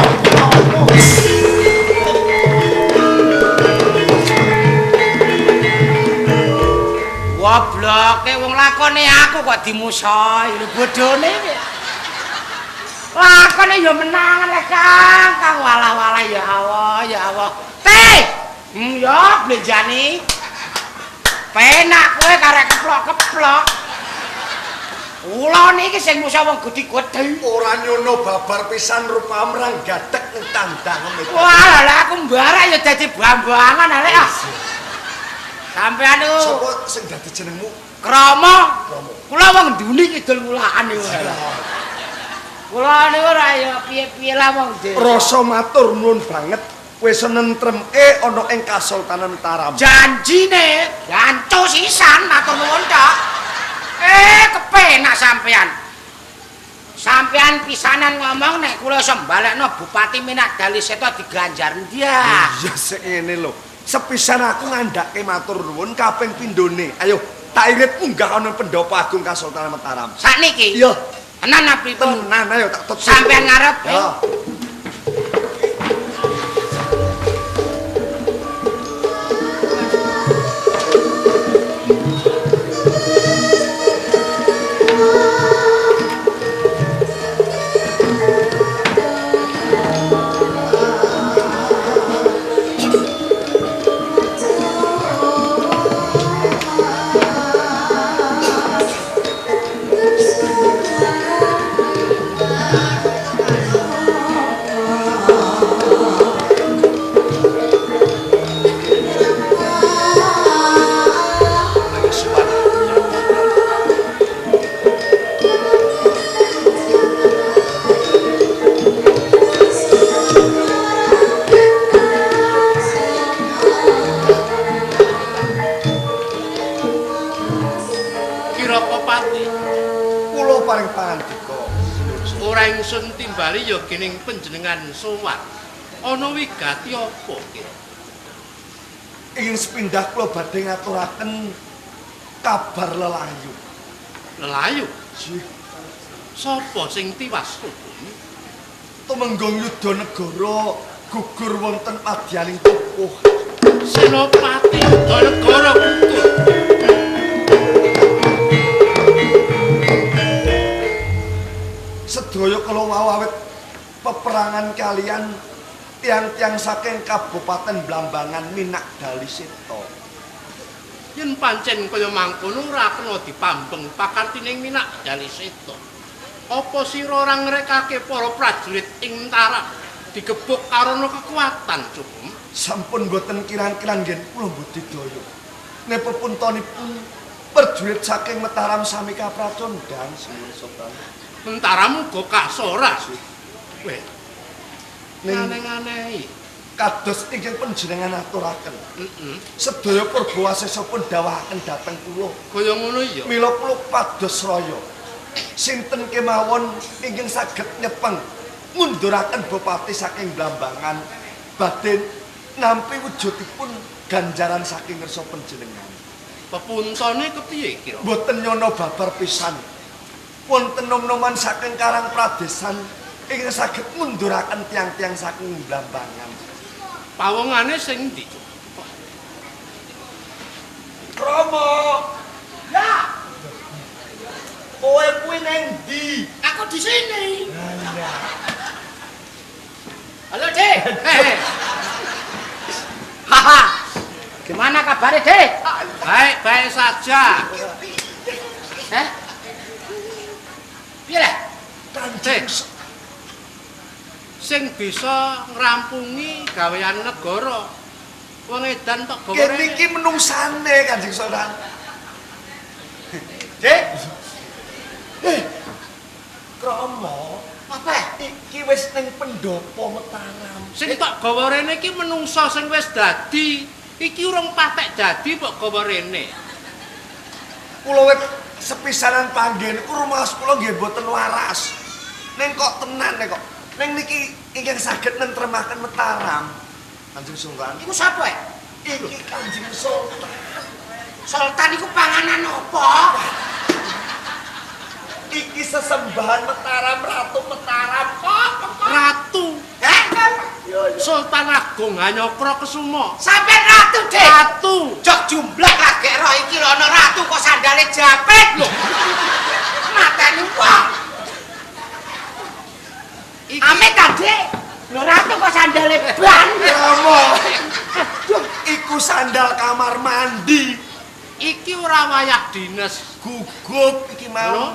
Gobloke wong lakone aku kok dimusuhi lho bodhone iki. Lakone ya menangan lek Kang, Kang walah-walah ya Allah, ya Allah. Teh. Ya blenjani. Penak kowe karek keplok-keplok. Kula niki sing musuh wong gedhi-gedhi. Ora nyono babar pisan rupa merang gadek ning tandang iki. Wah, lha aku mbarak ya dadi bambangan arek ah. Sampean niku sapa sing dadi jenengmu? Krama. Krama. Kula wong nduni kidul mulaan niku. Kula niku ora ya piye-piye lah wong desa. Rasa matur nuwun banget kowe senentremke ana ing Kasultanan Mataram. Janjine, jancu sisan matur nuwun tok. Kepenak sampean. Sampean pisanan ngomong nek kula iso mbalekno Bupati Minak Daliseta diganjar ndiah. Iya sik ngene lho. Sepisan aku ngandhake matur nuwun kaping pindhone. Ayo, tak irit munggah ana Pendopo Agung Kasultanan Mataram. Sakniki? Iya. Tenan apa pripun? Tenan, ayo tak tut. Sampean ngarep. Ya. Timbali ya gening panjenengan sowan. Ana wigati apa kira? Ingin sepindah kula badhe ngaturaken kabar lelayu. Lelayu? Nggih. Sapa sing tiwas? Tumenggung Yudanegara gugur wonten padyaning tukuh. Senopati Yudanegara gugur. Sedaya kala wau awit peperangan kalian tiang-tiang saking Kabupaten Blambangan Minak Daliseta. Yen pancen kaya mangkono ora kena dipambeng pakartining Minak Daliseta. Apa sira ora ngrekake para prajurit ing Mataram digebuk karana kekuatan cukup? Sampun boten kirang-kirang ngen kula budidaya. Nek pepuntonipun prajurit saking Mataram sami kapracondang Sinuwun Sultan. Mataram uga kasora. Weh. Aneh-aneh. Kados ingkang panjenengan aturaken. Sedaya Purbawasesa pun dawuhaken dhateng kula. Kaya ngono iya. Mila kula pados raya. Sinten kemawon ingkang saged nyepeng ngunduraken bupati saking Blambangan badhe nampi wujudipun ganjaran saking ngersa panjenengan. Pepuntone kepiye kira? Mboten nyono babar pisan. Wonten nom-noman saking Karang Pradesan ingkang saged ngunduraken tiang-tiang saking Blambangan. Pawongane sing ndi? Krama. Ya. Kowe kuwi nang ndi? Aku di sini. Lah. kabare, Dik? Baik-baik saja. Hah? Piye lah? Kanjeng sing bisa ngrampungi gawean negara. Wong edan tok gawe. Kene iki menungsane Kanjeng Sultan. Dik. Krama, apa? Iki wis ning pendopo Mataram. Sing tok gawa rene iki menungsa sing wis dadi. Iki urung patek dadi kok gawa rene. Kula wit sepisanan panggih niku rumaos kula nggih mboten waras. Ning kok tenan nek kok. Ning niki ingkang saged nentremaken Mataram. Kanjeng Sultan. Iku sapa? Iki Kanjeng Sultan. Sultan iku panganan apa? Iki sesembahan Mataram, Ratu Mataram kok. Ratu. Heh? Sultan Agung Hanyokro Kesumo. Sampeyan ratu, Dik. Ratu. Jok jumblek lagi roh iki lho ana ratu kok sandale japit lho. Mateni wong. Amit ta, Dik? Lho ratu kok sandale ban. Rama. Iku sandal kamar mandi. Iki ora wayah dines. Gugup iki mau.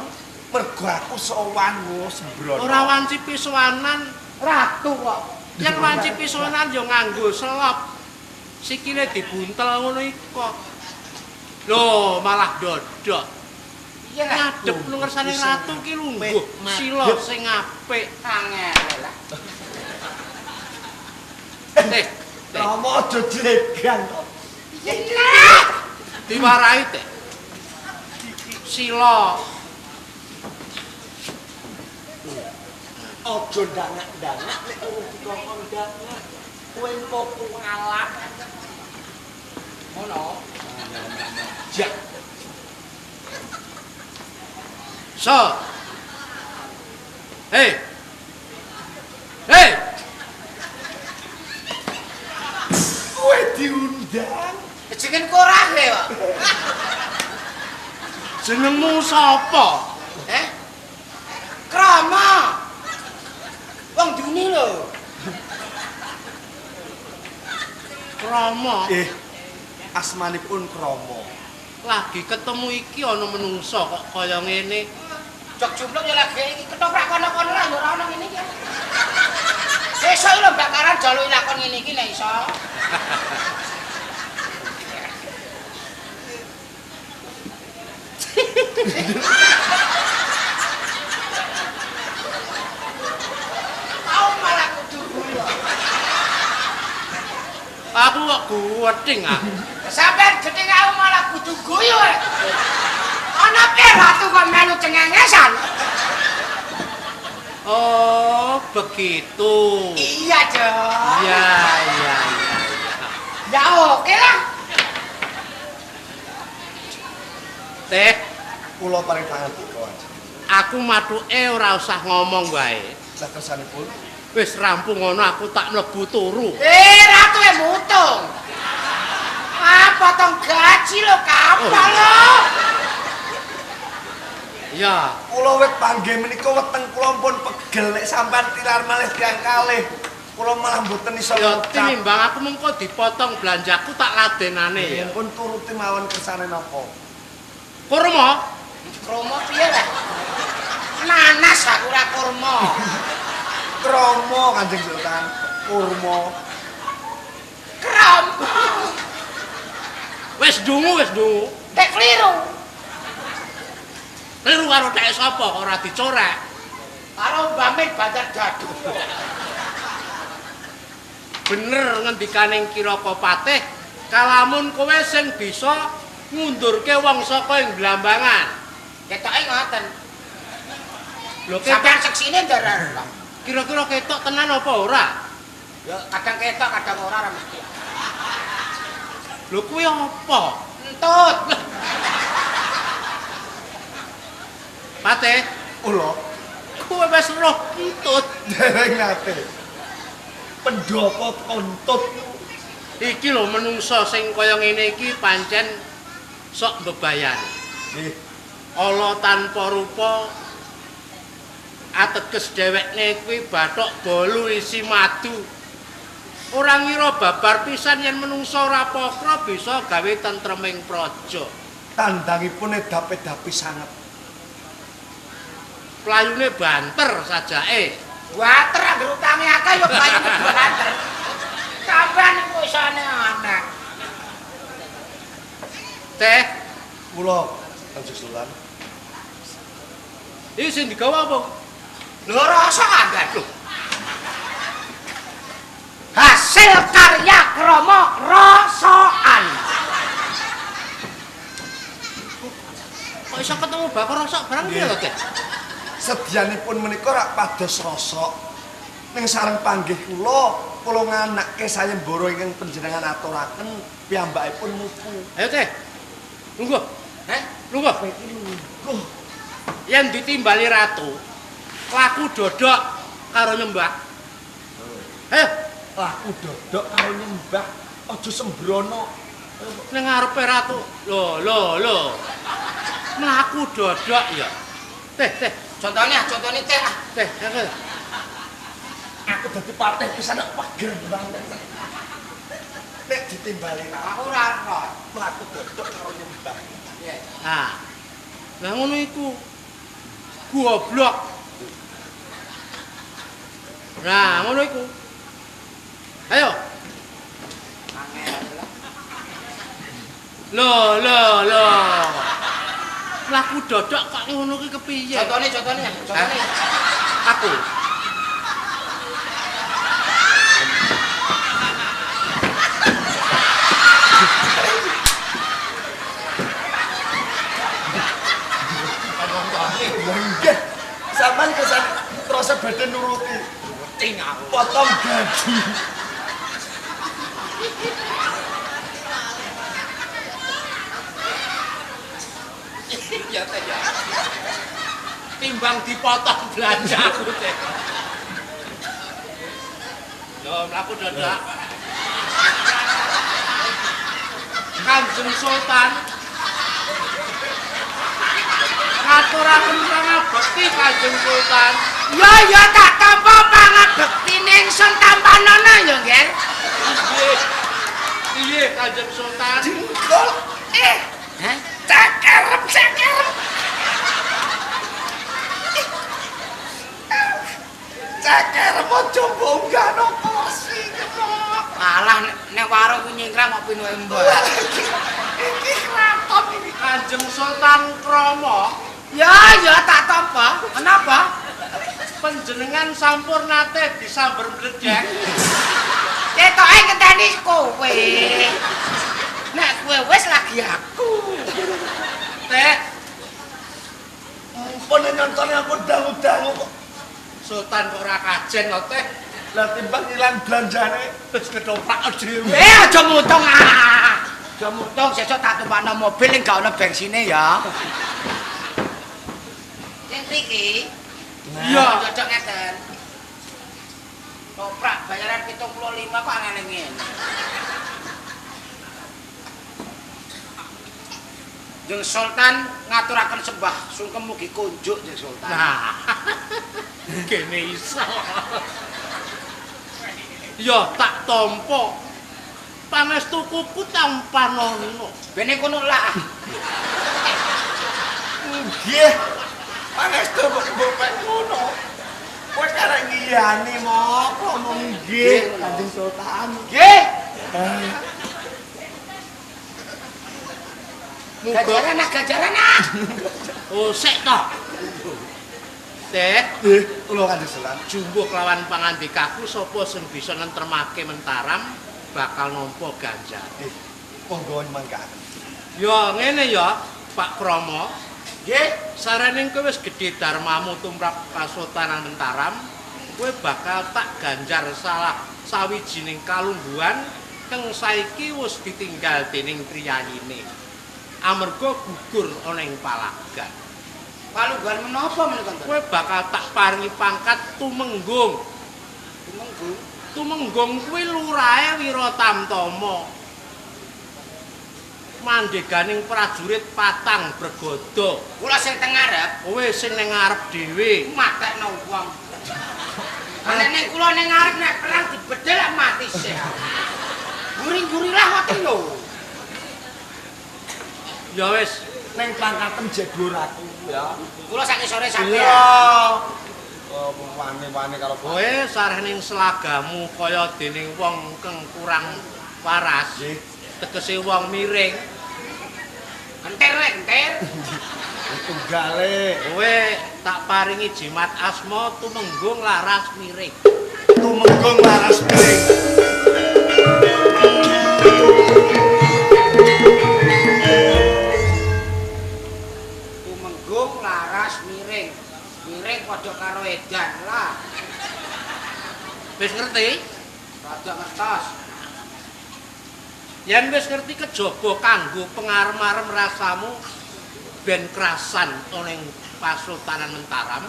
Mergo aku sowan wo sembrono. Ora wanci pisowanan ratu kok. Yen wanci pisowanan ya nganggo selop. Sikile dibuntel ngono iku. Lho, malah dodok. Iya lah. Ngadep nang ngersane ratu ki lungguh sila sing apik. Angel lah. Teh, Rama aja jlegan kok. Iya. Diwarahi teh. Sila. Aja ndangak-ndangak nek urung dikongkon ndangak. Kowe engko kualat. Ngono. Jak. So. Hei. Hei. Kowe diundang. Jeneng korahe kok. Jenengmu sapa? Eh? Krama. Wong duni lho. Krama. Asmanipun Krama. Lagi ketemu iki ana menungsa kok kaya ngene. Jok jumluk ya lagi iki ketoprak kono-kono lah ya ora ana ngene iki. Sesuk lho bakaran jaluki lakon ngene iki nek iso. Tau malah kudu guyu. Aku kok guweding aku. Sampeyan gedhe aku malah kudu guyu. Ana piye ratu kok melu cengengesan? Oh, begitu. Iya, Jok. Iya, iya, iya. Ya oke lah. Teh, kula paring pangantika aja. Aku mathuke ora usah ngomong wae. Lah kersanipun wis rampung ngono aku tak mlebu turu. Ratu e mutung. Ah, potong gaji lho kapal lho. Ya, kula wit panggih menika weteng kula pun pegel nek sampean tilar malih tiyang kalih. Kula malah mboten iso Ya tinimbang aku mengko dipotong belanjaku tak ladenane ya. Pun turuti mawon kersane napa. Kurma? Kurma piye lah? Nanas aku ora kurma. Krama Kanjeng Sultan, kurma. Krama. Wis dungu, wis dungu. Tek kliru. Kliru karo tek sapa kok ora dicorek? Karo Mbah Banjar Dadu. Bener ngendikaning Kiraka Patih, kalamun kowe sing bisa ngundurke wong saka ing Blambangan. Ketoke ngoten. Lho sampean seksine ndara. Kira-kira ketok tenan apa ora? Ya kadang ketok, kadang ora ora mesti. Lho kuwi apa? Entut. Patih, kula kowe wis roh entut. Dereng nate. Pendopo kontut. Iki lho menungsa sing kaya ngene iki pancen sok mbebayani. Nggih. Ala tanpa rupa ateges dhewekne kuwi bathok bolu isi madu. Ora ngira babar pisan yen menungsa ora pokro bisa gawe tentreming praja. Tandangipun edap-edapi sanget. Playune banter sajake. Banter anggere utange akeh ya playune banter. Sampeyan iku isane aneh. Teh, kula Kanjeng Sultan. Iki sing digawa apa? Lho rasa kandhan lho. Hasil karya krama rosokan. Kok iso ketemu bakal rosok barang piye to, Teh? Sedyanipun menika rak pados rosok. Ning sareng panggih kula, kula nganakke sayembara ingkang panjenengan aturaken piyambakipun mupu. Ayo, Teh. Lungguh. Heh, lungguh. Lungguh. Yen ditimbali ratu, laku dodok karo nyembah. Ayo, laku dodok karo nyembah, aja sembrono. Ning ngarepe ratu. Lho, lho, lho. Mlaku dodok ya. Teh, teh. Contone, contone teh. Teh, teh. Aku dadi patih pisan kok pager banget. Nek ditimbali aku ora ora. Mlaku dodok karo nyembah. Iya. Nah. Lah ngono iku. Goblok. Nah, ngono iku. Ayo. Lho, lho, lho. Mlaku dodok kok ngono ki kepiye? Contone, contone, contone. Aku. Nggih. Sampeyan kesan terus badhe nuruti. Weting aku. Potong gaji. Ya teh ya. Timbang dipotong belanja aku teh. Lho, mlaku dodok. Kanjeng Sultan ngaturaken pangabekti Kanjeng Sultan. Ya ya tak tampa pangabekti ningsun tampanana ya, Nggih. Nggih. Iya Kanjeng Sultan. Jengkol. Hah? Cakerep, cakerep. Cakerep aja mbonggano kursi kok. Alah nek warung ku nyingkrang kok pinuke mbok. Iki kraton iki. Kanjeng Sultan krama. Ya ya tak tampa. Kenapa? Panjenengan sampun nate disamber mledek. Ketoke ngenteni kowe. Nek kowe wis lagi aku. Teh. Mumpun nyontone aku dangu-dangu kok. Sultan kok ora kajen to, Teh. Lah timbang ilang belanjane wis ketoprak dhewe. Aja mutung ah. Aja mutung sesuk tak tumpakno mobil ning gak ono bensine ya. Sing mriki. Iya, cocok ngeten. Toprak bayaran 75 kok angene ngene. Jeng Sultan ngaturaken sembah sungkem mugi kunjuk Jeng Sultan. Nah. Kene iso. Ya tak tampa. Pangestuku tampanono. Bene kono lah. Nggih. Pangestu kok mbok pek ngono. Kowe karek ngiyani mok ngomong nggih Kanjeng Sultan. Nggih. Ganjaran ah, ganjaran ah. Oh, sik to. Teh, nggih, kula Kanjeng Sultan. Jumbuh kelawan pangandikaku sapa sing bisa nentremake Mentaram bakal nampa ganjaran. Monggo mangkaken. Ya ngene ya, Pak Kromo. Nggih, sarene kowe wis gedhe dharmamu tumrap Kasultanan Mentaram, kowe bakal tak ganjar salah sawijining kalungguhan kang saiki wis ditinggal dening priyayine. Amarga gugur ana ing palagan. Palungguhan menapa menika, Tonton? Kowe bakal tak paringi pangkat tumenggung. Tumenggung? Tumenggung kuwi lurahe Wiratamtama. Mandheganing prajurit patang bregodo. Kula sing teng ngarep, kowe sing ning ngarep dhewe. Matekno wong. Nek ning kula ning ngarep nek perang dibedhel lak mati sik. Guring-guring lah ngoten lho. Ya wis, ning pangkatem jek dhuwur aku ya. Kula sak sore sampeyan. Iya. Oh, wani-wani karo kowe sareh ning selagamu kaya dening wong kang kurang waras. Tegese wong miring. Kentir rek, kentir. Tunggale. Kowe tak paringi jimat asma tumenggung laras miring. Tumenggung laras miring. Tumenggung laras miring. Miring padha karo edan lah. Wis ngerti? Rada ngertos. Yen wis ngerti kejaba kanggo pengarem-arem rasamu ben krasan ning Pasultanan Mentaram,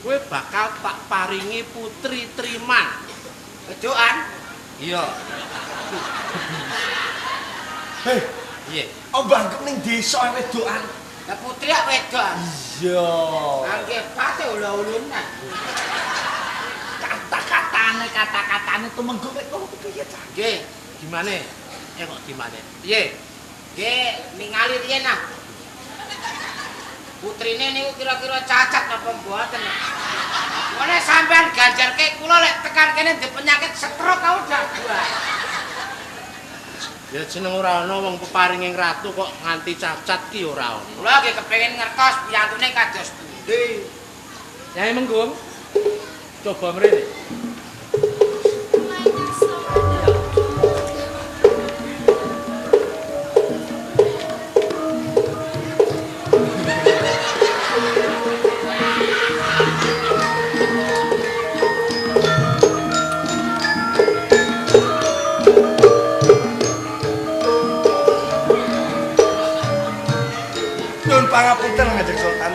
kowe bakal tak paringi putri Triman. Wedokan? Iya. Hei, piye? Ombangkem ning desa wedokan. Lah putri ak wedokan. Iya. Angge pate ula-ulune. Kata-katane tumenggung nek kono piye ta? Nggih. Gimane? Kok gimane? Piye? Nggih, ningali riyen ah. Putrine niku kira-kira cacat napa mboten? Ngene sampean ganjarke kula lek tekan kene ndek penyakit stroke aku dak buat. Ya jeneng ora ana wong peparinging ratu kok nganti cacat ki ora ana. Kula nggih kepengin ngertos piyantune kados pundi. Nyai Menggung, coba mrene. Pangapunten Kanjeng Sultan.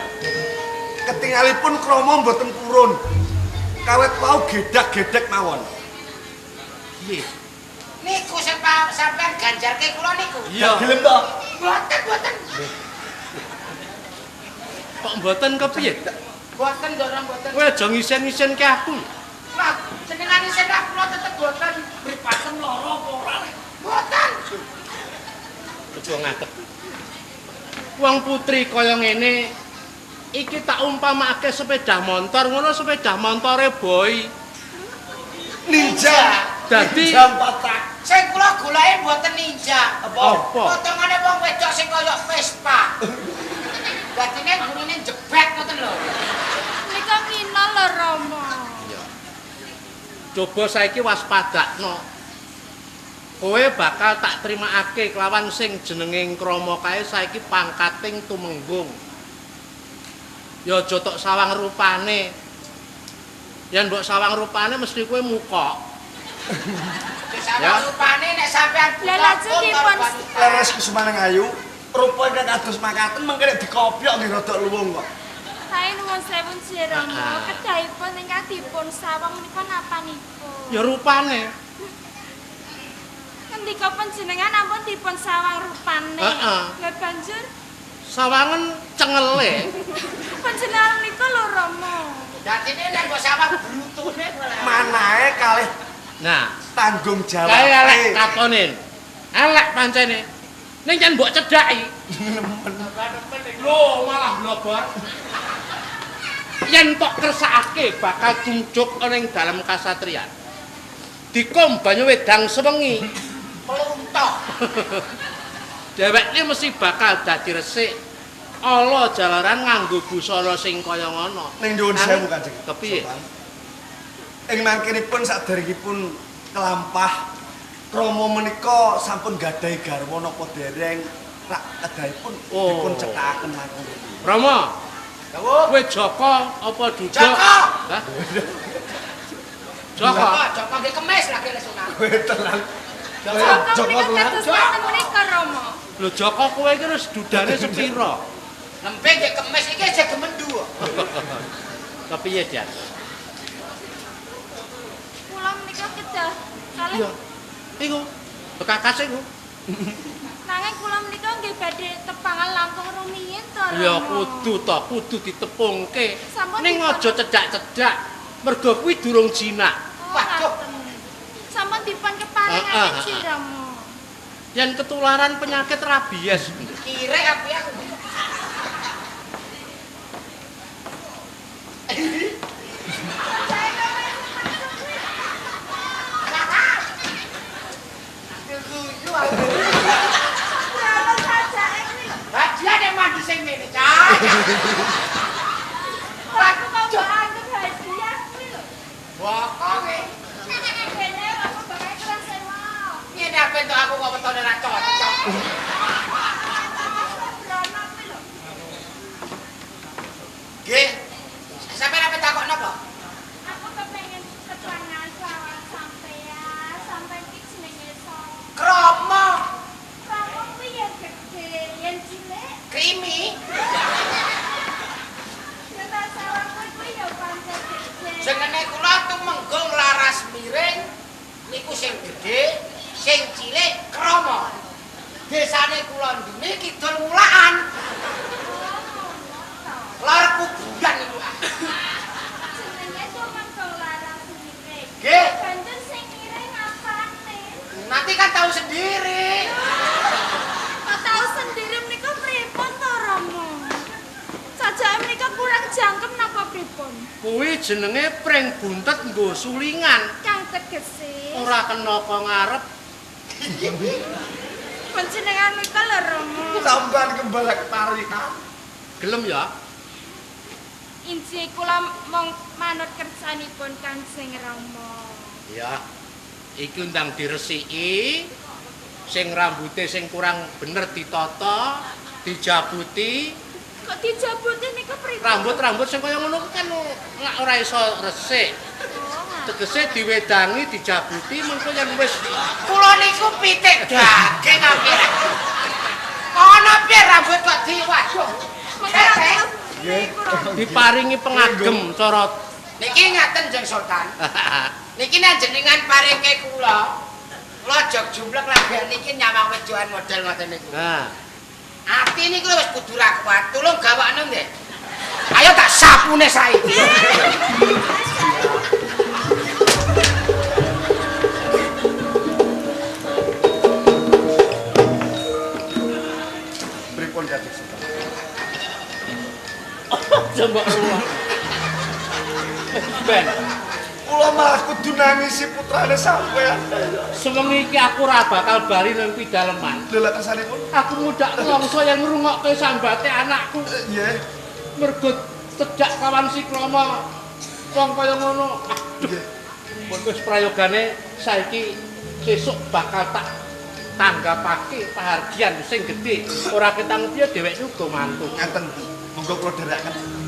Ketingalipun krama mboten purun. Kawit wau gedak-gedek mawon. Piye? Niku sampean ganjarke kula niku. Iya. Gelem to? Mboten, mboten. Kok mboten kepiye? Mboten, Ndoro, mboten. Kowe aja ngisen-ngisenke aku. Lah, jenengane isen kula tetep mboten. Mripatem lara apa ora? Mboten. Coba ngadeg. Wong putri kaya ngene iki tak umpamakake sepeda motor, ngono sepeda montore Boy. Ninja. Dadi ninja empat tak. Sing kula goleki mboten ninja. Apa? Potongane wong wedok sing kaya Vespa. Dadine gurine jebet ngoten lho. Nika ngina lho Rama. Iya. Coba saiki waspadakno. Kowe bakal tak trimakake kelawan sing jenenge Krama kae saiki pangkating tumenggung. Ya aja tok sawang rupane. Yen mbok sawang rupane mesti kowe mukok. Sawang rupane nek sampean buka dipun leres kusumaning ayu, rupa ingkang kados makaten mengke nek dikopyok nggih rada luwung kok. Sae nuwun sewu Rama, kedahipun ingkang dipun sawang menika napanipun? Ya rupane. Ngendika panjenengan ampun dipun sawang rupane. Lah banjur sawangen cengele. Panjenengan nika lho Rama. Dadine nek mbok sawang brutune manahe kalih. Nah, tanggung jawab. Kae elek katone. Elek pancene. Ning yen mbok cedhaki. Lho malah blobor. Yen tok kersakake bakal jungjuk ning dalem kasatriyan. Dikom banyu wedang sewengi. Meluntoh. Dheweke mesti bakal dadi resik. Ala jalaran nganggo busana sing kaya ngono. Ning nyuwun sewu Kanjeng. Kepiye? Ing mangkinipun saderengipun kelampah krama menika sampun gadhahi garwa napa dereng rak kedahipun dipun cethakaken langkung. Rama. Dawuh. Kowe Joko apa Duda? Joko. Hah? Joko. Joko nggih kemis lagi lesunan. Kowe tenan. Joko kados mboten menika Rama. Lho Joko kowe iki wis dudane sepira? Nembe nggih kemis iki aja gemendu. Kepiye, Dian? Kula menika kedah kalih. Iya. Iku bekakas iku. Nanging kula menika nggih badhe tepangan langkung rumiyin to. Ya kudu to, kudu ditepungke. Ning aja cedhak-cedhak. Mergo kuwi durung jinak. Waduh. Sampun dipun keparingaken Ji Rama. Yen ketularan penyakit rabies. Kirek aku ya. Hadiah nek mandi sing ngene, Cak. Aku kok mbok anggap hadiah kuwi lho. Bokoke. Kene aku bakal keras mau. Ngene apa entuk aku kok wetone ra cocok. Nggih. Sampeyan apa takok napa? Aku kepengin keterangan lawan sampeyan, sampeyan iki jenenge sapa? Kromo. Kromo kuwi yen gedhe, yen cilik krimi. Yen tak salah kuwi ya pancen gedhe. Jenenge kula tumenggung laras miring niku sing gedhe, sing cilik kromo. Desane kula ndene kidul Mulaan. Lor kuburan niku. Jenenge tumenggung laras miring. Nggih. Banjur sing miring apane? Nanti kan tahu sendiri. Kok tahu sendiri menika pripun to, Rama? Sajake menika kurang jangkem napa pripun? Kuwi jenenge pring buntet nggo sulingan. Kang tegese ora kena kok ngarep. Panjenengan menika lho, Rama. Sampeyan kembali ketarikan. Gelem ya? Injih kula mung manut kersanipun Kanjeng Rama. Ya. Iki ndang diresiki. Sing rambute sing kurang bener ditata, dijabuti. Kok dijabuti niku pripun? Rambut-rambut sing kaya ngono kan lak ora iso resik. Tegese diwedangi, dijabuti mengko yen wis kula niku pitik daging akhire. Ana piye rambut kok diwaduh. Diparingi pengagem cara niki ngaten Jeng Sultan. Niki nek jenengan paringke kula, kula jog jumlek lagi niki nyawang wedoan model ngoten niku. Nah. Ati niku wis kudu ra kuat, tulung gawakno nggih. Ayo tak sapune saiki. Pripun Kanjeng Sultan? Jembok ruwet. Ben. Kula malah kudu nangisi putrane sampeyan. Sewengi iki aku ora bakal bali nang pidaleman. Lha lha kersanipun? Aku mudak nelongso yang ngrungokke sambate anakku. Nggih. Mergo cedak kawan si Kromo. Wong kaya ngono. Aduh. Wis prayogane saiki sesuk bakal tak tanggapake pahargyan sing gedhe. Ora ketang piye dheweke uga mantu. Ngaten. Monggo kula dherekaken.